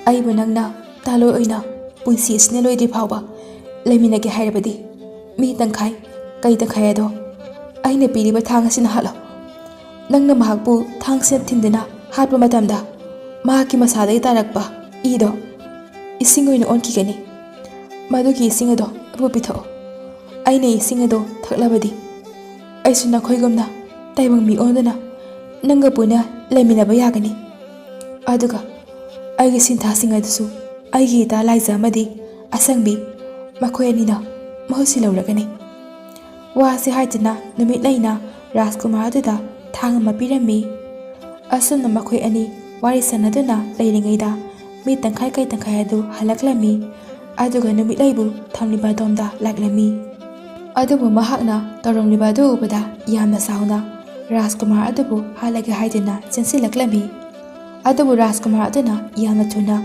ꯑꯩꯕꯨ ꯅꯪꯅ ꯇꯥꯂꯣꯏ ꯑꯣꯏꯅ ꯄꯨꯟꯁꯤ ꯑꯁꯤꯅ ꯂꯣꯏꯗ꯭ꯔꯤ ꯐꯥꯎꯕ ꯂꯩꯃꯤꯟꯅꯒꯦ ꯍꯥꯏꯔꯕꯗꯤ ꯃꯤ ꯇꯪꯈꯥꯏ ꯀꯩ ꯇꯪꯈꯥꯏ ꯑꯗꯣ ꯑꯩꯅ ꯄꯤꯔꯤꯕ ꯊꯥꯡ ꯑꯁꯤꯅ ꯍꯥꯠꯂꯣ꯫" ꯅꯪꯅ ꯃꯍꯥꯛꯄꯨ ꯊꯥꯡꯁꯤꯅ ꯊꯤꯟꯗꯨꯅ ꯍꯥꯠꯄ ꯃꯇꯝꯗ ꯃꯍꯥꯛꯀꯤ ꯃꯁꯥꯗꯒꯤ ꯇꯥꯔꯛꯄ ꯏꯗꯣ ꯏꯁꯤꯡ ꯑꯣꯏꯅ ꯑꯣꯟꯈꯤꯒꯅꯤ꯫ ꯃꯗꯨꯒꯤ ꯏꯁꯤꯡ ꯑꯗꯣ ꯑꯩꯕꯨ ꯄꯤꯊꯛꯑꯣ꯫ ꯑꯩꯅ ꯏꯁꯤꯡ ꯑꯗꯣ ꯊꯛꯂꯕꯗꯤ ꯑꯩꯁꯨ ꯅꯈꯣꯏꯒꯨꯝꯅ ꯇꯥꯏꯕꯪ ꯃꯤ ꯑꯣꯟꯗꯨꯅ ꯅꯪꯒ ꯄꯨꯟꯅ ꯂꯩꯃꯤꯟꯅꯕ ꯌꯥꯒꯅꯤ꯫ ꯑꯗꯨꯒ ꯑꯩꯒꯤ ꯁꯤꯟꯊꯥꯁꯤꯡ ꯑꯗꯨꯁꯨ ꯑꯩꯒꯤ ꯏꯇꯥ ꯂꯥꯏꯖ ꯑꯃꯗꯤ ꯑꯁꯪꯕꯤ ꯃꯈꯣꯏ ꯑꯅꯤꯅ ꯃꯍꯨꯠ ꯁꯤꯜꯍꯧꯔꯒꯅꯤ꯫ ꯋꯥꯁꯤ ꯍꯥꯏꯗꯨꯅ ꯅꯨꯃꯤꯠꯂꯩꯅ ꯔꯥꯖꯀꯨꯃꯥꯔ ꯑꯗꯨꯗ ꯊꯥꯡ ꯑꯃ ꯄꯤꯔꯝꯃꯤ꯫ ꯑꯁꯨꯝꯅ ꯃꯈꯣꯏ ꯑꯅꯤ ꯋꯥꯔꯤ ꯁꯥꯟꯅꯗꯨꯅ ꯂꯩꯔꯤꯉꯩꯗ ꯃꯤ ꯇꯪꯈꯥꯏ ꯀꯩ ꯇꯪꯈꯥꯏ ꯑꯗꯨ ꯍꯜꯂꯛꯂꯝꯃꯤ꯫ ꯑꯗꯨꯒ ꯅꯨꯃꯤꯠꯂꯩꯕꯨ ꯊꯝꯂꯤꯕ ꯑꯗꯣꯝꯗ ꯂꯥꯛꯂꯝꯃꯤ꯫ ꯑꯗꯨꯕꯨ ꯃꯍꯥꯛꯅ ꯇꯧꯔꯝꯂꯤꯕ ꯑꯗꯨ ꯎꯕꯗ ꯌꯥꯝꯅ ꯁꯥꯎꯅ ꯔꯥꯖꯀꯨꯃꯥꯔ ꯑꯗꯨꯕꯨ ꯍꯥꯠꯂꯒꯦ ꯍꯥꯏꯗꯨꯅ ꯆꯦꯟꯁꯤꯜꯂꯛꯂꯝꯃꯤ꯫ ꯑꯗꯨꯕꯨ ꯔꯥꯖꯀꯨꯃꯥꯔ ꯑꯗꯨꯅ ꯌꯥꯝꯅ ꯊꯨꯅ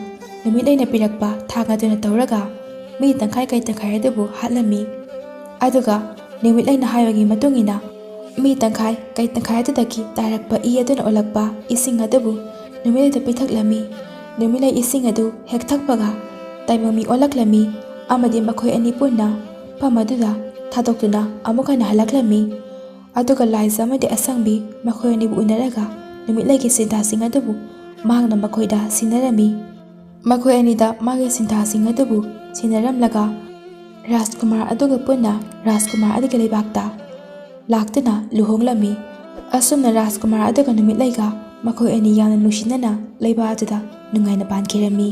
ꯅꯨꯃꯤꯠꯂꯩꯅ ꯄꯤꯔꯛꯄ ꯊꯥꯡ ꯑꯗꯨꯅ ꯇꯧꯔꯒ ꯃꯤ ꯇꯪꯈꯥꯏ ꯀꯩ ꯇꯪꯈꯥꯏ ꯑꯗꯨꯕꯨ ꯍꯥꯠꯂꯝꯃꯤ꯫ ꯑꯗꯨꯒ ꯅꯨꯃꯤꯠꯂꯩꯅ ꯍꯥꯏꯕꯒꯤ ꯃꯇꯨꯡ ꯏꯟꯅ ꯃꯤ ꯇꯪꯈꯥꯏ ꯀꯩ ꯇꯪꯈꯥꯏ ꯑꯗꯨꯗꯒꯤ ꯇꯥꯔꯛꯄ ꯏ ꯑꯗꯨꯅ ꯑꯣꯜꯂꯛꯄ ꯏꯁꯤꯡ ꯑꯗꯨꯕꯨ ꯅꯨꯃꯤꯠꯂꯩꯗ ꯄꯤꯊꯛꯂꯝꯃꯤ꯫ ꯅꯨꯃꯤꯠꯂꯩ ꯏꯁꯤꯡ ꯑꯗꯨ ꯍꯦꯛ ꯊꯛꯄꯒ ꯇꯥꯏꯕꯪ ꯃꯤ ꯑꯣꯜꯂꯛꯂꯝꯃꯤ ꯑꯃꯗꯤ ꯃꯈꯣꯏ ꯑꯅꯤ ꯄꯨꯟꯅ ꯃꯐꯝ ꯑꯗꯨꯗ ꯊꯥꯗꯣꯛꯇꯨꯅ ꯑꯃꯨꯛ ꯍꯟꯅ ꯍꯜꯂꯛꯂꯝꯃꯤ꯫ ꯑꯗꯨꯒ ꯂꯥꯏꯖ ꯑꯃꯗꯤ ꯑꯁꯪꯕꯤ ꯃꯈꯣꯏ ꯑꯅꯤꯕꯨ ꯎꯅꯔꯒ ꯅꯨꯃꯤꯠꯂꯩꯒꯤ ꯁꯤꯟꯊꯥꯁꯤꯡ ꯑꯗꯨꯕꯨ ꯃꯍꯥꯛꯅ ꯃꯈꯣꯏꯗ ꯁꯤꯟꯅꯔꯝꯃꯤ꯫ ꯃꯈꯣꯏ ꯑꯅꯤꯗ ꯃꯥꯒꯤ ꯁꯤꯟꯊꯥꯁꯤꯡ ꯑꯗꯨꯕꯨ ꯁꯤꯟꯅꯔꯝꯂꯒ ꯔꯥꯖꯀꯨꯃꯥꯔ ꯑꯗꯨꯒ ꯄꯨꯟꯅ ꯔꯥꯖꯀꯨꯃꯥꯔ ꯑꯗꯨꯒꯤ ꯂꯩꯕꯥꯛꯇ ꯂꯥꯛꯇꯨꯅ ꯂꯨꯍꯣꯡꯂꯝꯃꯤ꯫ ꯑꯁꯨꯝꯅ ꯔꯥꯖꯀꯨꯃꯥꯔ ꯑꯗꯨꯒ ꯅꯨꯃꯤꯠꯂꯩꯒ ꯃꯈꯣꯏ ꯑꯅꯤ ꯌꯥꯝꯅ ꯅꯨꯡꯁꯤꯅꯅ ꯂꯩꯕꯥꯛ ꯑꯗꯨꯗ ꯅꯨꯡꯉꯥꯏꯅ ꯄꯥꯟꯈꯤꯔꯝꯃꯤ꯫